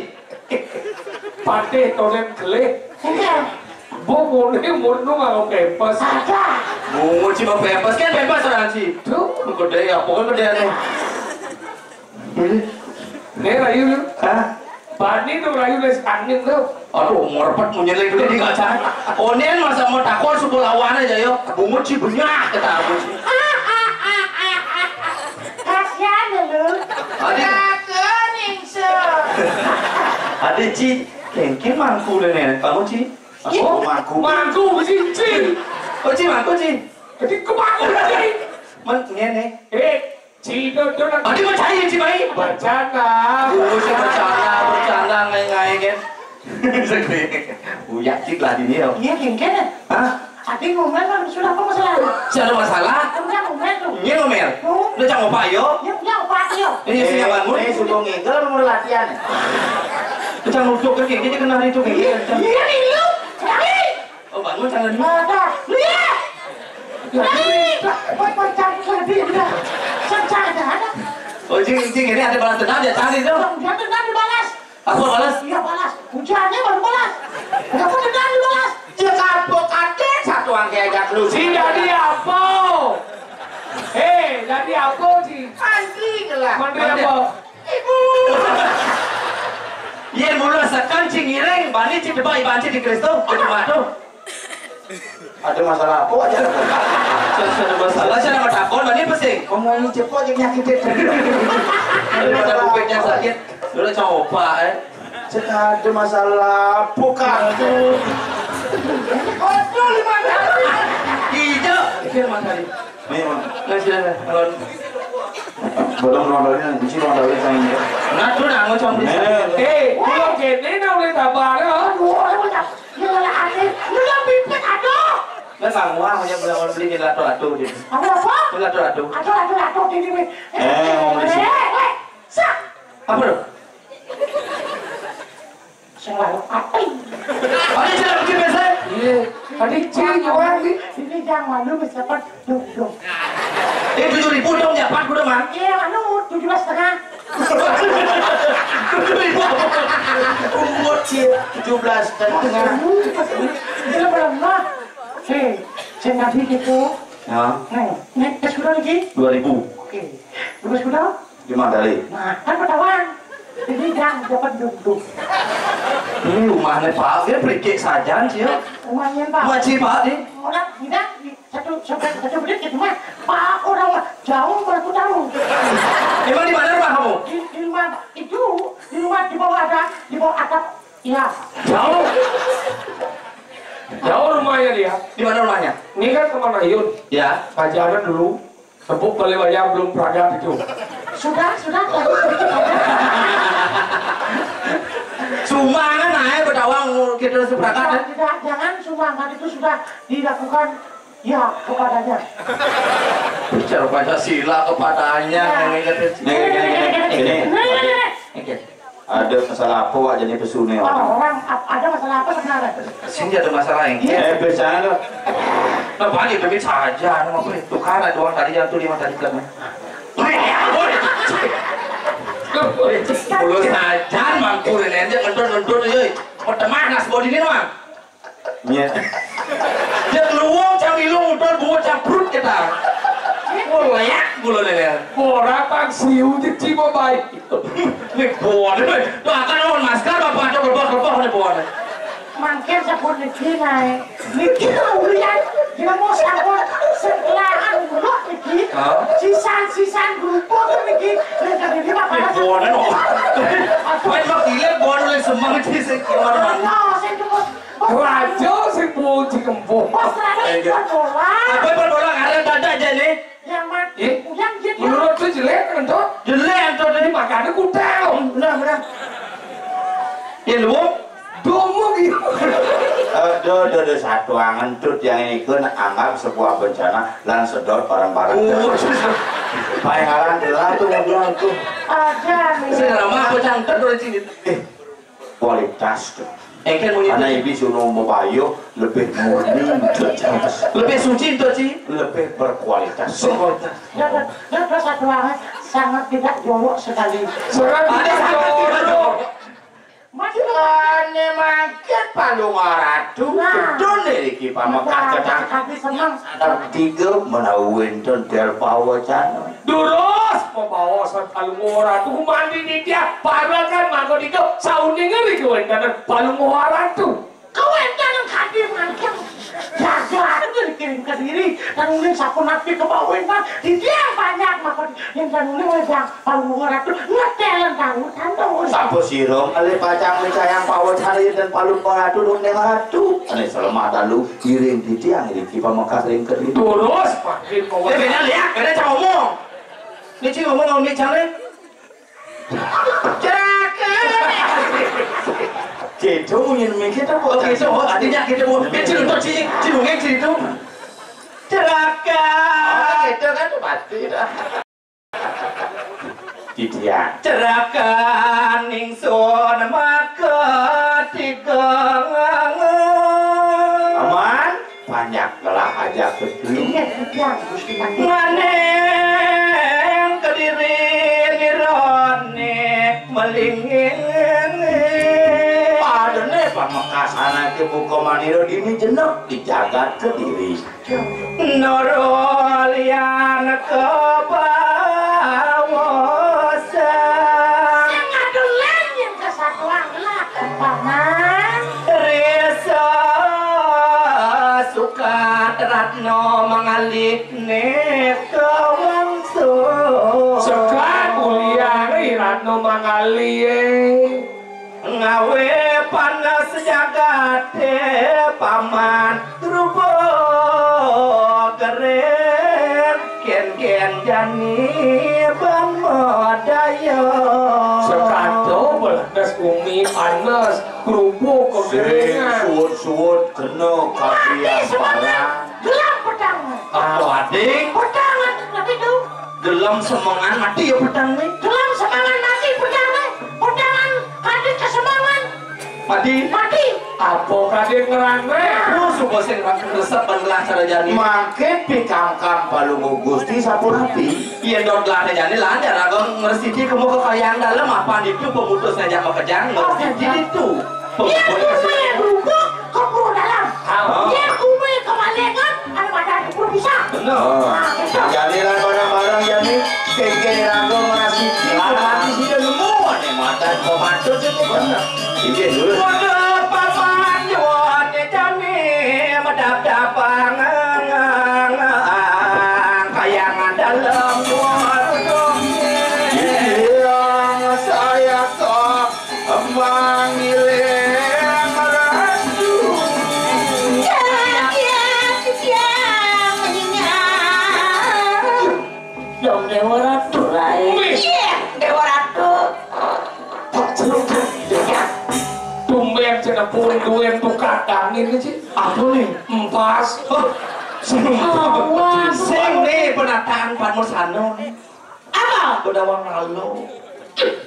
Paté tolen kelih. Iya. Bu, muni munu nganggo pempes. Ada. Bungut, Cing, mau pempes, kan pempes orang, Cing. Tuh. Gedé ya, pokoknya gedé aneh. Ini rayu, yuk. Hah? Bani tuh rayu les angin tuh. Aduh, ngorpet munyi lagi dulu di kaca. Onen masa mau takon suku lawan aja, yo. Bungut, Cing, banyak, kata aku, Cing. Kasihan ya, lu. Adi. Kagak, ningse. Adi, Cing, kéngkén mangku deh, nih. Kamu, Cing? Iya. Oh, mangku. Mangku, Cing, Cing. Oh, Cing, mangku, Cing. Jadi, ke mangku, Cing. Men, ngene. Eh, Cina tuh lagi. Adi mau cari, Cing, baik. Bercanda. Oh, Cing, bercanda, bercanda, ngai-ngai, kan. Uyak, Cing, lah, ini, yo. Iya, kéngkén, ya? Hah? Adi ngomel kan sudah apa masalah? Siapa masalah? Kan dia ngomel tuh. Ini ngomel. Oh. Udah cang opak, yo. Ya, ya, opak, yo. Ini sini bangun. Eh, sudah ngigel, mau latihan. Udah cang nusuk, kan, kayak gini kena hari itu, kayak gini. Iya, iya, nih, lu. Sekali. Oh, bangun, jangan. Ada. Iya. Sekali. Buat pacar lagi, udah. Sencang ada. Oh, Cing, Cing, ini ada balas dendam, ya, cari tuh. Dia dendam dibalas. Apa balas? Iya, balas. Hujannya baru balas. Kenapa dendam dibalas? Ya, kapok, kaget, satu angke ajak lu. Si jadi apa? Eh, jadi apa, Cing? Anjing lah. Menteri apa? Ibu. Yén mula sekan, Cing, ngiring, bani, Cing, coba iban, Cing, di Kristo. Aduh, aduh. Ada masalah apa aja? Saya ada masalah, saya ada takon, bani, apa sih? Ngomongin cepot, Cing, nyakitin. Ada masalah kupingnya sakit. Udah coba, eh. Cek ada masalah apa, Kak? Aduh. Aduh, lima kali. Iya, iya, lima kali. Nih, Bang. Nah, silakan. Kalau belum rondonya, mesti rondonya saya ini. Nah, tuh, nah, ngocong di sini. Eh, kula kene nah oleh tabare. Aduh, aduh, aduh. Ini malah aneh. Ini yang pipit, aduh. Lah, Bang, wah, hanya bilang beli di lato-lato gitu. Apa, apa? Di lato-lato. Aduh, aduh, aduh, ini, ini. Eh, ngomong di sini. Eh, eh, sak. Apa tuh? Sing lalu api. Ada jalan bikin biasa? Iya. Tadi cing orang di. Ini yang malu meskipun duduk. Eh, tujuh ribu dong, ya, Pak, udah, Mang. Iya, anu, tujuh belas setengah. Tujuh ribu. Umur, Cil, tujuh belas setengah. Ini belum lah. Eh, sing tadi gitu. Ya. Nih, nih, es kuda lagi. Dua ribu. Oke. Dua ribu kuda. Di mana tadi? Nah, kan ketahuan. Jadi jangan dapat duduk. Ini rumahnya Pak, dia perikik saja sih ya. Rumahnya Pak. Wajib Pak nih. Orang tidak di satu satu satu menit gitu mah. Pak orang mah jauh baru tahu. Emang di mana rumah kamu? Di, di rumah itu, di rumah di bawah ada, di bawah atap. Iya. Jauh. Jauh rumahnya dia. Di mana rumahnya? Ini kan teman Ayun. Ya. Pacaran dulu. Tepuk kali wayang belum pragat itu. Sudah, sudah, tadi sedikit aja. Sumbangan aja, bedawang kita sepragat, ya? Tidak, tidak, jangan sumbangan itu sudah dilakukan, ya, kepadanya. Bicara Pancasila kepadanya, ya. Yang ingat itu. Nih, nih, nih, nih. Ini. Nih, nih, nih. Oke. Ada masalah apa, Wak, jadi pesune, Wak? Oh, orang ap-, ada masalah apa sebenarnya? Sini ada masalah yang. Iya. Eh, biasanya tuh. Nah, balik demi saja, anu, apa itu? Karena doang tadi yang tuh lima tadi kan. Mulut saja, mangkul ini aja, ngentut-ngentut, yoi. Mau temah, nas bodi ini, Mang. Iya. Dia keluar, cang ilung, udah buat cang perut kita. Ngeliat, gula lele. Ora pang siu, ceci mau baik. Nih, buat, tuh akan lawan masker, apa ada berubah-ubah, nih, buat. Mangkin sabun niki naik. Niki tuh ulian, dia mau sabun sekelahan mulut niki. Hah? Sisan-sisan kerupuk niki. Nih, tadi dia makan. Nih, buat, no. Apa yang mau gila, buat oleh semang, sih, saya kira. No, saya cuma Raja sing puji kempuh. Pas lagi Eh, iya. Ikon bola. Apa ikon bola? Ada tanda aja nih. Yang mat-, Eh? Yang jelek. Menurut lu jelek, Anto? Jelek, Anto, tadi. Makanya kutel. Benar, benar. Ya, lu? Domo gitu. Eh, Duh, duh, duh, satuangan tut yang ini kan anggap sebuah bencana lan sedot barang-barang. Oh, paling ngaran telah tuh ngobrol tuh. Ada nih. Sing ramah apa cang? Kan boleh sini. Eh, kualitas tuh. Eh, kan mau karena ibi suno mau bayo lebih murni, lebih suci tuh, Ci. Lebih berkualitas. Berkualitas. Dapat, dapat satuangan sangat tidak jorok sekali. Sangat tidak jorok. Ane mangkin Palungguh Ratu. Nah. Gedun niki pamekas cedhak. Tapi seneng. Tiga menawi wénten del pawacana. Durus pabaosan Palungguh Ratu mandi nitya parekan mangko tiga sauninga riki wénten Palungguh Ratu. Kawéntenan kadi mangkin. Jagat dikirim ke diri. Dan ulin sapunapi kebawen kan. Di tiang banyak mangko yen dan ulin wédang Palungguh Ratu ngetelen tahu tandus. Sapa sira malih pacang micayang pawecana yen Palungguh Ratu nuning Ratu? Ane selamat dalu iring titiang iki pamekas ring kediri. Durus, Pak. Eh, beda liak, beda cara ngomong. Ini sih ngomong ngomong cara. Ceraka. Gitu, mungkin mikir apa? Oke, so, oh, tadi dia gitu, mau. Ini cerita sih, cerita itu. Ceraka. Oh, gitu kan, pasti dah. Didian. Cerakaning sun maka tigang. Aman, banyak gelah aja betul. Iya, Didian, Gusti Patih. Nganeng kediri nirone melingin. Padene pamekasan ake buka manira dini jenek di jagat kediri. Norolian kebawosan. Sing adolan yang kesatuan lah kepaman. Risa sukat Ratno mangalih ne kawangsu. Sekat mulia Ratno mangalih. Ngawe panas jagate paman grubo keren ken-ken jani ban modaya. Sekato beledes bumi panas grubo kekeringan. Suwut-suwut kena kabias parang. Gelap pedang. Ah, wading. Pedang tapi tu. Gelem semengan mati ya pedang ni. Gelem semengan mati pedang ni. Pedangan kadit kesemengan. Mati. Mati. Apa kadit ngerang ni? Aku suka sing resep benelah cara jani. Mangke pikangkang Palungguh Gusti sapunapi. Iya dot lah jani lah, cara ngresiti kemu ke kayang dalam apa itu pemutus ngajak makejang ngresiti itu. Iya, pemutus kume rubuk ke puru dalam. Iya, kume kemalengan, ada pada puru bisa. Bener. Nah, gitu. Jani lah barang-barang jani, keke raga merasiti, berarti sudah nemu, ane matan pematus itu bener. Iya, dulu. Waduh, paman, jawabnya jani, medap-dapang, kayangan dalam, waduh. Iya, saya tak Mangiling ratu. Tiang, tiang, tiang, menyinyal. Dong Dewa Ratu lain. Wih. Iya, Dewa Ratu. Tumben cenepun duwe tukang dangin iki. Apa nih? Empas. Awas. Sing nih penataan Pak Mursano nih. Apa? Bedawang malu.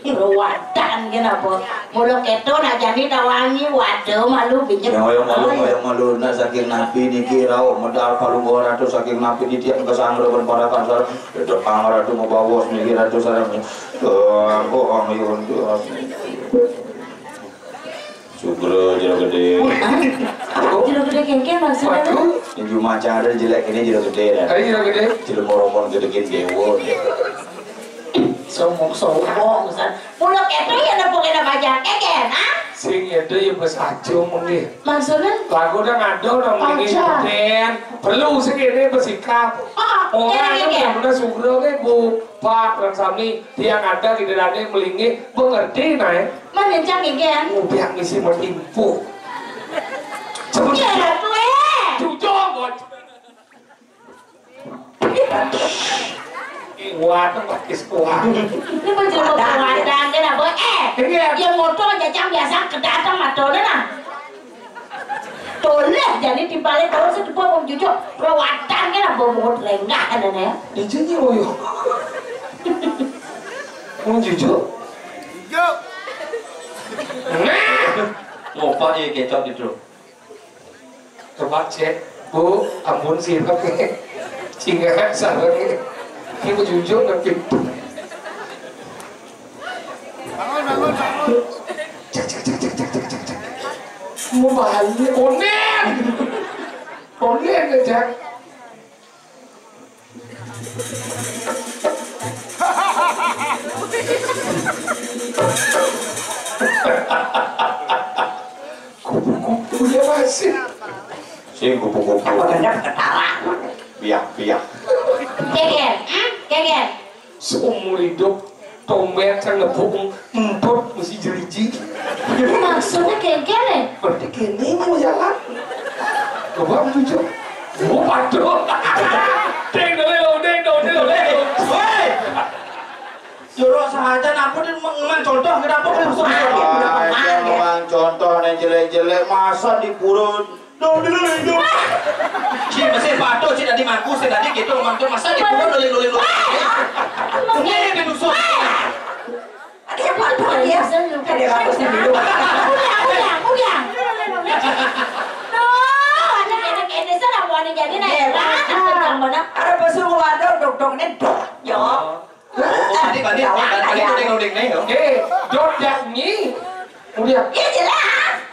Ruwatan kenapa? Mula keto nak jani tawangi waduh malu bijak. Yang oyong malu, oyong malu nak saking nabi niki rauh medal Palungguh Ratu saking nabi niki yang kesang reban para kansar. Itu pang ratu mau bawas niki ratu sarang. Tuh, aku ang yun tuh. Sugra jero gedé. Jero gedé kéngkén maksudnya? Waduh. Yang cuma cara jelek ini jero gedé dah. Ayo jero gedé. Jero moromon gedé dewa. Sombong-sombong san. Mula kéto ya nepukin apa aja kékén, ah? Sing itu ya besacu mungkin. Maksudnya? Lagu udah ngado orang mendingin. Perlu sih ini bersikap. Orang kan benar-benar sugra nih bu. Pak, Rang Sami, tiang ada di dalamnya melingih, mengerti, nah, ya? Mana cang ikan? Udah ngisi menimpu. Iya, tuh, eh. Cucok, bos. Iwat, pakai sekolah. Ini mau jadi wadang, kan, apa? Eh, iya. Dia motor, jajang biasa, kedatang, motornya, nah. Toleh jani timpale terus itu gua mau jujur. Rawatan kan apa mau lenggah kan ya. Di sini, oh, iya. Mau jujur? Jujur. Ngopak ya kecap itu. Coba cek, Bu, ampun sih, oke. Singa sareng. Ini mau jujur tapi. Bangun, bangun, bangun. Cek, cek, cek, cek, cek, cek, cek, cek. Mau balik, onen. Onen ya, Cak. Kupu-kupu ya masih. Sing kupu-kupu. Apa genep ketawa? Biak, biak. Geger, hmm? Geger. Seumur hidup, tombet yang ngebuk emput mesti jeriji. Maksudnya geger ya? Berarti gini mau jalan. Coba tujuh. Oh, waduh. Ding, ding, ding, ding, ding, ding. Woi. Jorok saja, aku ini ngeman contoh, kenapa kau suruh? Ayo, ngeman contoh yang jelek-jelek, masa di pura. Dong, dong, dong, dong. Si masih patuh, si tadi ngaku, si tadi gitu, ngeman contoh, masa di pura, dong, dong, dong, dong. Ini yang didusun. Ada yang patuh, ya? Ada yang patuh, sih, dulu. Udah, udah, udah. Tuh, anak-anak ini, saya mau jadi naik. Iya, Pak. Ada pesuruh, ada dok-dok, ini dok, yo. Oh, balik, balik, balik, balik, balik, balik, balik, balik, balik. Eh, dot dak nyi. Udah. Ya jelas.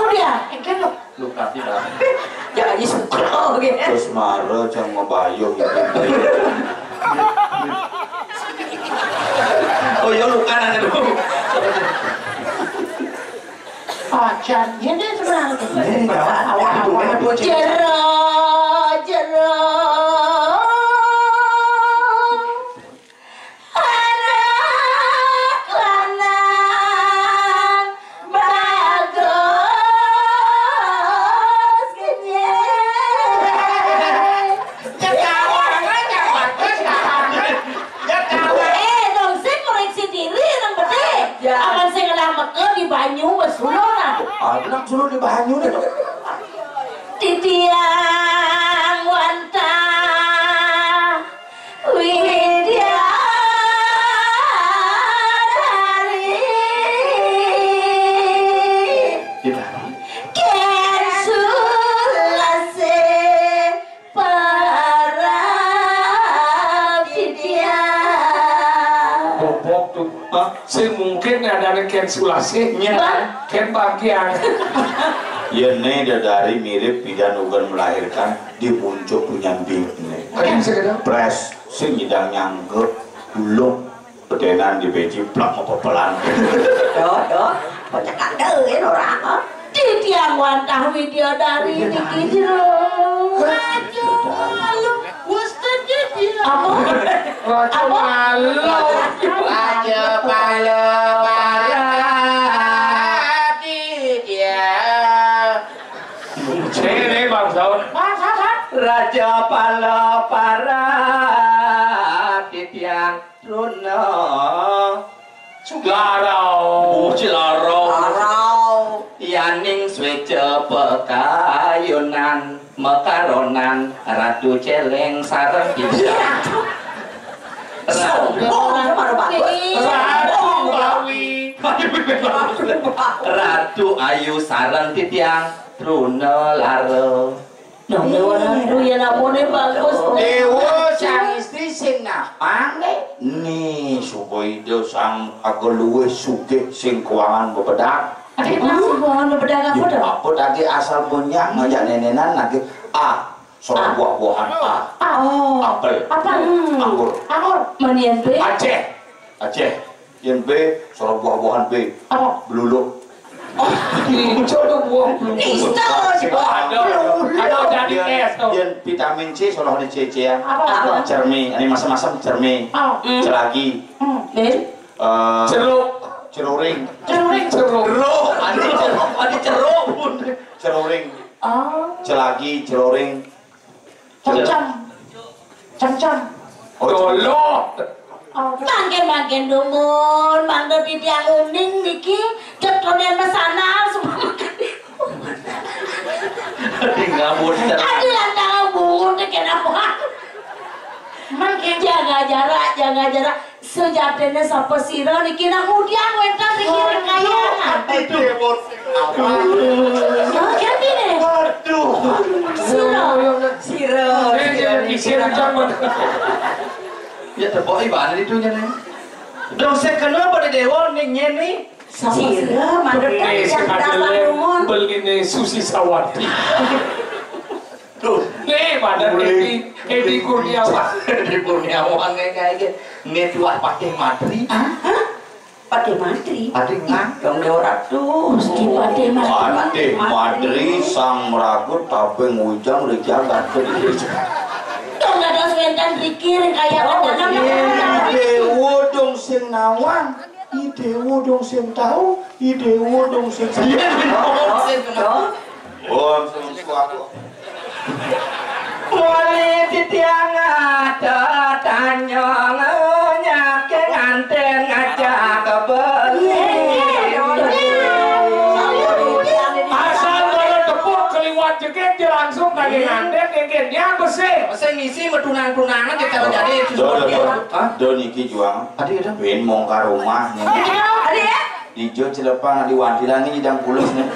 Udah, kan lu. Lu kasih dah. Jangan disuka, oke. Terus marah, jangan ngebayuh gitu. Oh, ya, lu kan ada dulu. Pacan, ini sebenarnya. Ini, ya. Awak, awak, awak. Jero, jero. Anak lanang bagus kenyang. Ketawa, ketawa, ketawa. Ketawa. Eh, dong, sing koreksi diri, nang betik. Ya. Aman sing ngelah meke di banyu, wes sulo, nah. Anak sulo di banyu, nih. Titiang wantah Widyadari. Kén Sulasih Parabidya. Bobok tuh. Hah? Sing mungkin ada Kén Sulasih. Nya. Kén Bagian. Yén né dedari mirip bidan ugan melahirkan di puncuk punyan biné. Ayo, sekedar. Pres, sing nyidang nyangkep, bulung, bedenan di peci, plak, ngepepelan. Yo, yo, kok cekak deh, ora, ha? Titiang wantah Widyadari niki jero. Aduh, aduh, Gusti Titiang. Apa? Apa? Raja Pala Paratitiang. Ini, Bang Saud. Raja Pala Paratitiang Truna. Larau. Oh, Cilarau. Larau. Yaning sweca pekayunan mekaronan Ratu Celeng sareng Iya. Sombong, dia baru bagus. Ratu Awi. Ratu Ayu sareng titiang Truna Lara. Nah, dewa ratu ya namanya bagus. Dewa sang istri sing napang deh. Nih, supaya ida sang aga luwih sugih sing keuangan bebedak. Ada yang masih keuangan bebedak apa Ya, tuh? Apa tadi asal benyang aja nenenan lagi. A, soal buah-buahan A. A. Oh. Apel. Apa? Hmm. Anggur. Anggur. Manian B. Aceh. Aceh. Yang B, soal buah-buahan B. Apa? Beluluk. Oh, hijau tuh buah beluluk. Nista, ada, ada jadi es tuh. Yang vitamin C, soal di C C ya. Apa? Apa? Cermi, ini masam-masam cermi. Oh. Hmm. Celagi. Hmm. Eh, Ceruk. Ceruring. Ceruring. Ceruk. Ceruk. Ada ceruk, ada ceruk pun. Ceruring. Oh. Celagi, ceruring. Cemcem. Cemcem. Oh, Dolo. Oh. Mangke-mangke dumun, mangke titiang uning niki, cetone mesana, semua makan. Tinggal bocah. Aduh, lantaran bungut téh kenapa? Man, jaga jarak, jaga jarak. Sejatiné sapa sira niki nak ngudiang wénten niki rekayangan. Aduh, Déwa sing nawang. Hah, ganti nih. Aduh. Sira. Sira. Eh, jangan kisir, jangan. Ya, tepuk ibarat itu nya, Neng. Dong, saya kenal pada Déwa, nih, nyén, nih. Sapa sira, mandheg. Eh, yang sekadar dasar nuwun. Beliné Susi Sawati. Duh. Nih, pada Edi, Edi Kurniawan. Edi Kurniawan, nih, kayak gitu. Nih, tuah Patih Madri. Hah? Hah? Patih Madri? Patih Madri. Dong, Déwa Ratu. Gusti Patih Madri. Patih Madri, sang maragut, tabing wijang, ri jagat gedé. Dong, dados wénten riki, ring kaya. Oh, kadang iya. Déwa dong sing nawang. I Déwa dong sing tau, I Déwa dong sing. Iya, Déwa dong sing tau. Om Sum Swaha. Muli titiang tetanyong nyaking ngantén ngajak beli. Asal kalau tepuk keliwat jegég, dia langsung kagé ngantén, ngéngkén dia besik. Sing ngisi medunang-dunangan, dia kalau jadi. Hah? Do niki juang. Adi, ada? Bin mongkar rumah nih. Adi, ya? Dijo celepang di wantilan nih, idang pulus nih.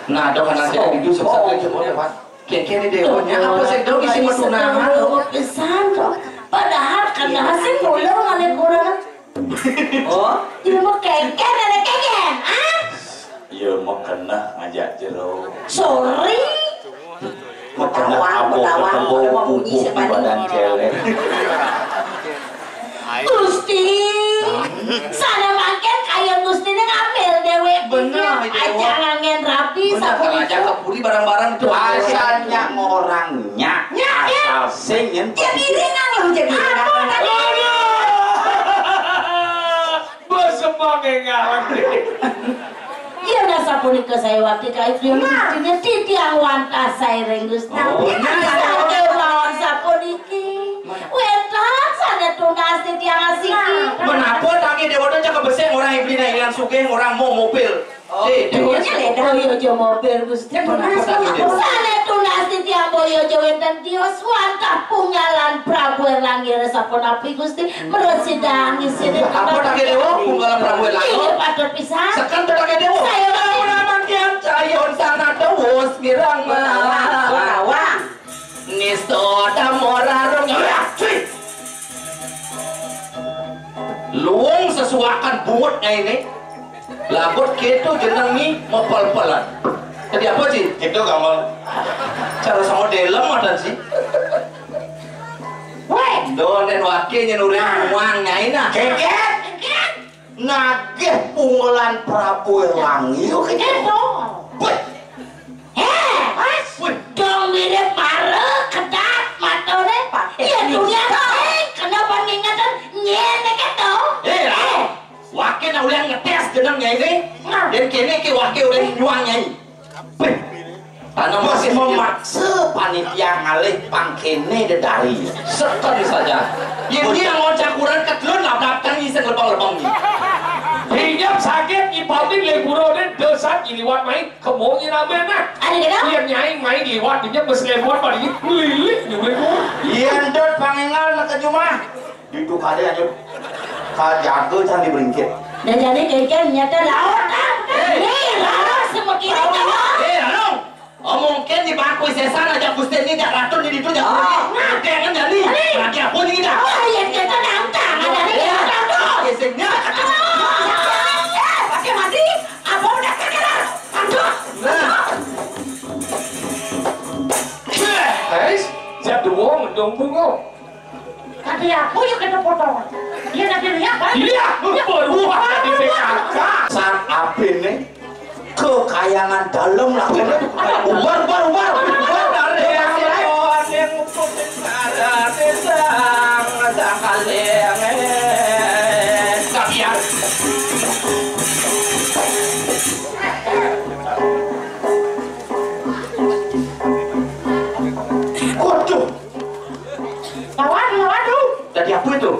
Nah, dong, anak saya itu susah, oh, itu boleh, Pak. Kéngkén di déwanya apa sih, dong, isi metu nama, tuh? Pisan, kok. Padahal kan hasil pulang, ada kurang. Oh? Ilmu kéngkén, ada kéngkén, ah? Iya, mah keneh ngajak jero. Sorry. Mah keneh. Betawa, apa betawa, ketemu orang mau bunyi pupuk di sepanjang badan cewek. Gusti, sana mangkén kayun Gustiné ngambil déwék. Bener, iya. Aja nganggén rapi, bener, sapu aja itu. Keburi barang-barang itu. Asalnya orangnya, nyak, ya. Asal sing nyen. Jadi ringan loh, jadi ringan. Aduh. Bos semua ngengalan. Yén sapunika saya wakti kait riyen. Nah. Dene titiang wantah saé ring Gusti. Oh, nah. Saking mawon sapuniki. Wénten sané tunas titiang asiki. Nah. Menapa tangi déwata cakep besik, orang iblina ilang sugih, orang mau mobil. Oh, eh, déwata. Boyo jo mobil, Gusti. Menapa tangi déwata? Sané tunas titiang boyo jo wénten tios wantah punggalan Prabu Erlangga sapunapi, Gusti. Menurut sidang isiné. Apa tangi déwa punggalan Prabu Erlangga? Inggih patut pisan. Seken to tangi déwa. Saya ora mangkian cayon sana tewus mirang mah. Nista damora rung. Luung sesuakan bungut nyainé. Lagut kéto jeneng ni mepel-pelan. Tadi apa, Ci? Kéto kamu. Cara sama delem ada, Ci. Wéh, ndo nen waké nyén urip muang nyai nah. Kékét, kékét. Nagih punggelan Prabu Erlangga kéto. Wéh. Hé, Mas. Wéh. Dong mirip mara kedat matané. Pak, yén dunia kok kena ban ngingetan nyén kéto. Hé, waké nak ulian ngetés jeneng nyai né. Nah. Yén kéné ké waké ulian nyuang nyai. Bos memaksa panitia ngalih pangkéné dedari. Seken saja. Yén dia ngocak urang kedlun lah datang iseng lebeng-lebeng ni. Hinyap sakit ipalin lé pura dé dosat iliwat main kemo nyirame nah. Ada kena? Yén nyai main liwat dinya bes lemot padi nglilik nyulik. Yén dot pangingal nak kejumah. Ditu kadé aja. Kajaga can di beringkit. Dan jadi kéngkén nyata laut. Nih, laut semua kiri kanan. Eh, anu. Omongkeun di bangku sésan aja Gusti ini jak ratu di ditu jak. Oh, nah. Kéngkén jadi. Lagi apa nih dah? Oh, iya, kita nantang. Ada nih, ya, ratu. Isengnya. Pakai mati. Apa udah kekelar? Aduh. Nah. Guys, siap dong, dong bungo. Tapi aku yuk kena potong. Iya, nanti lihat, Pak. Iya, berubah jadi P K K. Saat apa nih? Kekayangan dalam lah. Ubar, ubar, ubar. Ubar dari yang lain. Ada desa, ada kalian. Kalian. Waduh. Lawan, lawan, tuh. Tadi apa itu?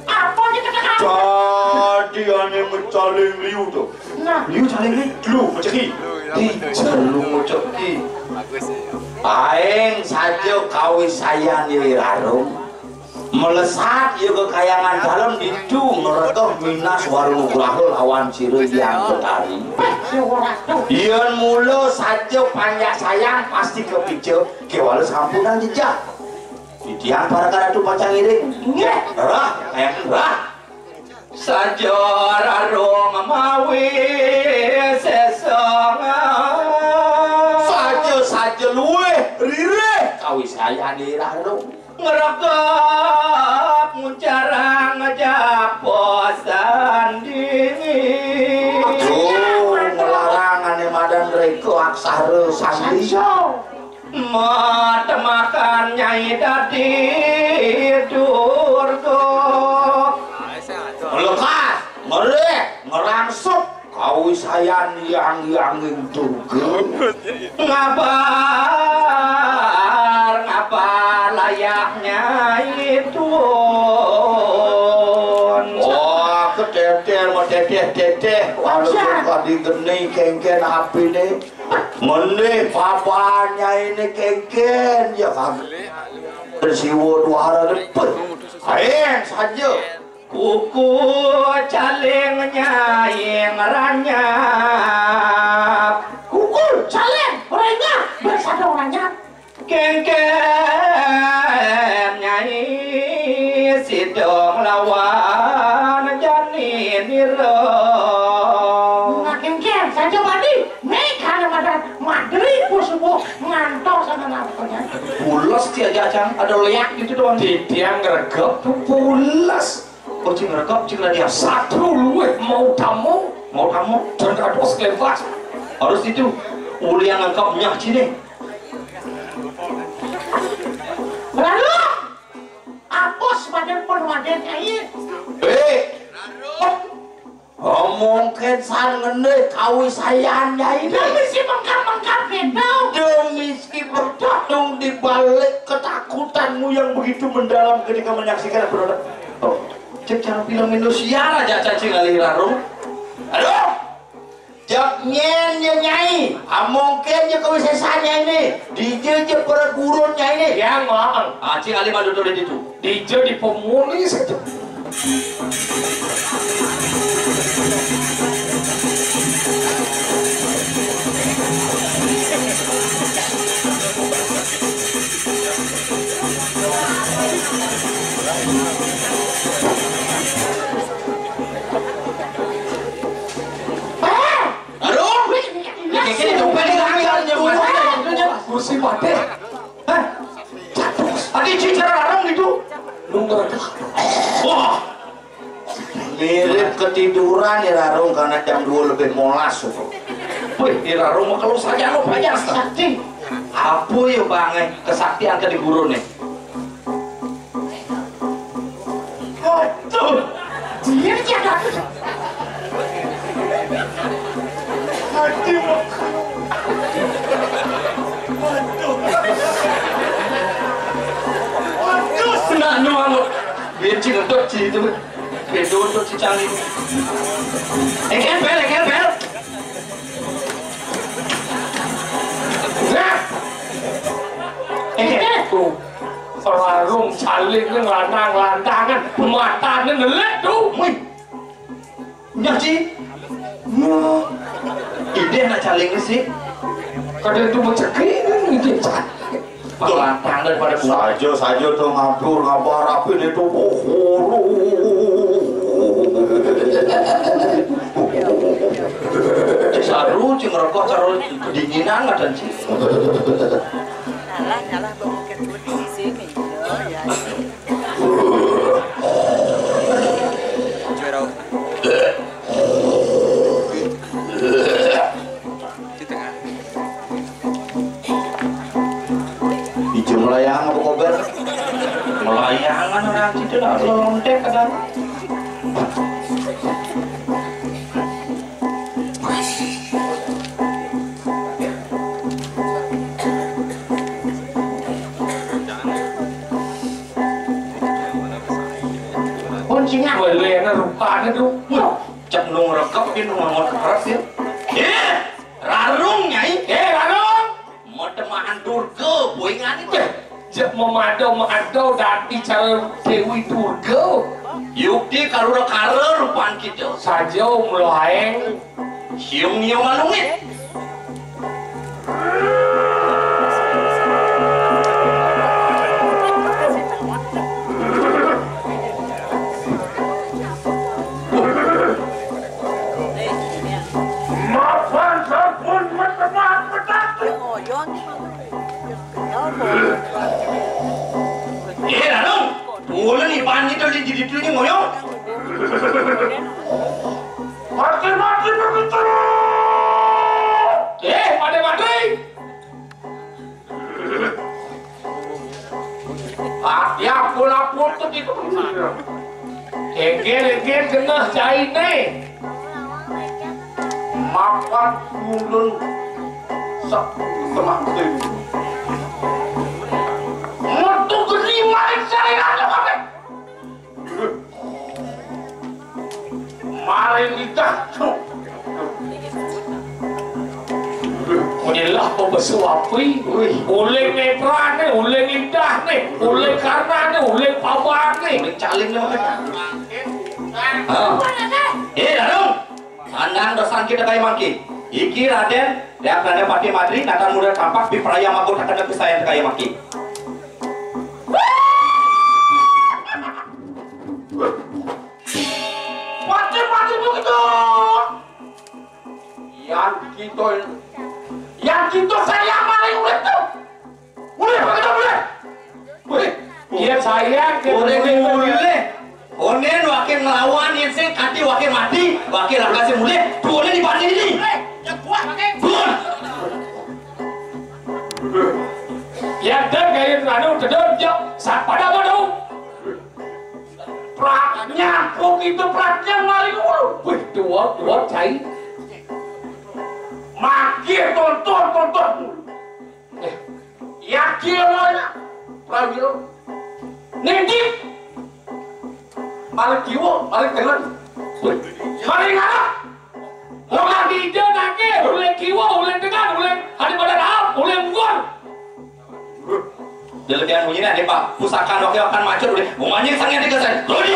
Apa aja kata kamu? Tadi ane mecaling liu tuh. Nah. Liu caling nih, lu meceki. Di lu meceki. Bagus ya. Paing saja kawisayan ya Rarung. Melesat ya ke kayangan dalem ditu ngredoh minas Waru Nugraha lawan sira Hyang Betari. Yén mula saja panjak sayang pasti kepija, kéwala sampunang jejak. Titiang para karatu pacang ngiring. Nggih. Rah, kayangan rah. Saja Rarung mawi sesongan. Saja-saja luwih ririh kawisayané Rarung. Ngregep nguncarang japa sandingi. Aduh, nglarang ané madan reka aksara sandi. Matemakan Nyai dadi durga. Lekas, ngerih, ngerangsuk kawisayan yang yanging durga. Ngabar, ngabar layah Nyai tuun. Wah, keteter, meteteh-teteh. Wajar. Kalau kadi geni kengken apiné. Ngenih papan nyainé kéngkén, ya kagé. Siwa duara lepet. Aéng saja. Kuku caling nyai ngranyap. Kuku caling ngranyap, bersada ngranyap. Kéngkén nyai sida nglawan jani nira. Nah, kéngkén saja mandi. Nih, kana madan madri ku subuh ngantos ana napa, Nyai. Pules ti aja, Cang. Ada leak gitu doang. Titiang ngregep tuh pules. Oh, cing ngregep, cing lah dia. Satru luwih mau tamu. Mau tamu. Dan kados kelebas. Harus itu. Uli yang ngengkep nyah cine. Lalu, apus badan pun waden, Nyai. Eh. Omongken san ngenih kawisayan, Nyai. Demi si mengkap-mengkap gitu. Demi si bertatung di balik ketakutanmu yang begitu mendalam ketika menyaksikan apa, Dona? Oh, cek cara film Indosiar aja cacing alih rarung. Aduh. Cek nyén ya, Nyai. Amongken ya kawisésan Nyai né. Dija ja perguruan Nyai né. Yang Maang. Aci alim adu tuh di situ. Dija di pemuli saja. Aduh, ini kayaknya dompet ini ambil, ambil, ambil. Kursi Pak Deh. Hah? Jatuh. Adi cicer larang gitu. Nunggu. Wah. Mirip ketiduran ya Rarung karena jam dua lebih molas tuh. Wih, di Rarung mah kalau saja lo banyak sakti. Apa ya Bang eh, kesaktian ke di guru nih? Waduh. Dia ni ada. Aduh. Aduh. Aduh, senang nu anu. Biar cing untuk cing itu. Bedo untuk cicang itu. Ekel bel, ekel bel. Nah. Ekel. Tuh. Pelarung saling lanang-lantangan, matane nelik tuh. Wih. Nyah, Ci. Nah. Ide anak caling sih. Kadang itu mencekik kan gitu. Lantang daripada bunga. Saja, saja tuh ngatur ngabar apa itu. Oh, oh, oh. Saru, Ci, ngerokok, saru kedinginan, ada, Ci. Salah, salah, bawa ke sini. Ijo melayang apa kober? Melayangan orang situ nak lontek kadang. Kuncinya. Wah, lu yang rupanya tuh. Wah, cek nung rekep ini nung ngot keras ya. Eh, rarung nyai. Eh, rarung. Mau temahan Durga, boingan itu. Jek memado-mado dadi cara Dewi Durga. Yukti karura kara rupan kita. Saja melaeng. Siung nyiung manungit. Mapan sampun metemah petatu. Eh, Ranum, bulan iban itu di jadi tuh ngoyong. Mati-mati begitu. Eh, pada mati. Hati ampun-ampun tuh gitu. Engger-engger genah caine. Mapan ulun sak temak dewi. Metu geni maring sarirane kabeh. Maring lidah cuk. Inilah pebesu api. Wih. Uling netrane, uling lidahne, uling karnane, uling pabane. Uling caling nih maksudnya. Ah. Eh, Darung. Sandang dosan kita kayak mangki. Iki Raden, Raden Pati Madri, natan muda tampak di peraya mago takkan lebih sayang kayak mangki. Pati, pati begitu. Yang kita, yang kita sayang maling ulit tuh. Ulit begitu ulit. Ulit. Iya sayang ke ulit ulit. Onen wakil ngelawan yang sing kati wakil mati, wakil raka sing mulih, dua ini di pantai ini. Dua. Ya dan kayak anu tedon jok, sak pada apa dong? Pratnya, kok itu pratnya maling ulu. Wih, dua, dua cai. Makin tonton, tonton. Eh, yakin lo ya, prawiro. Nindip. Maling kiwa, maling tengen. Maling ngarep. Wong ati ijo nake, uling kiwa, uling tengen, uling ati pada raap, uling nggon. Delegan bunyi nih, Pak. Pusaka noke akan macet udah. Umanya sange tiga sen. Rodi.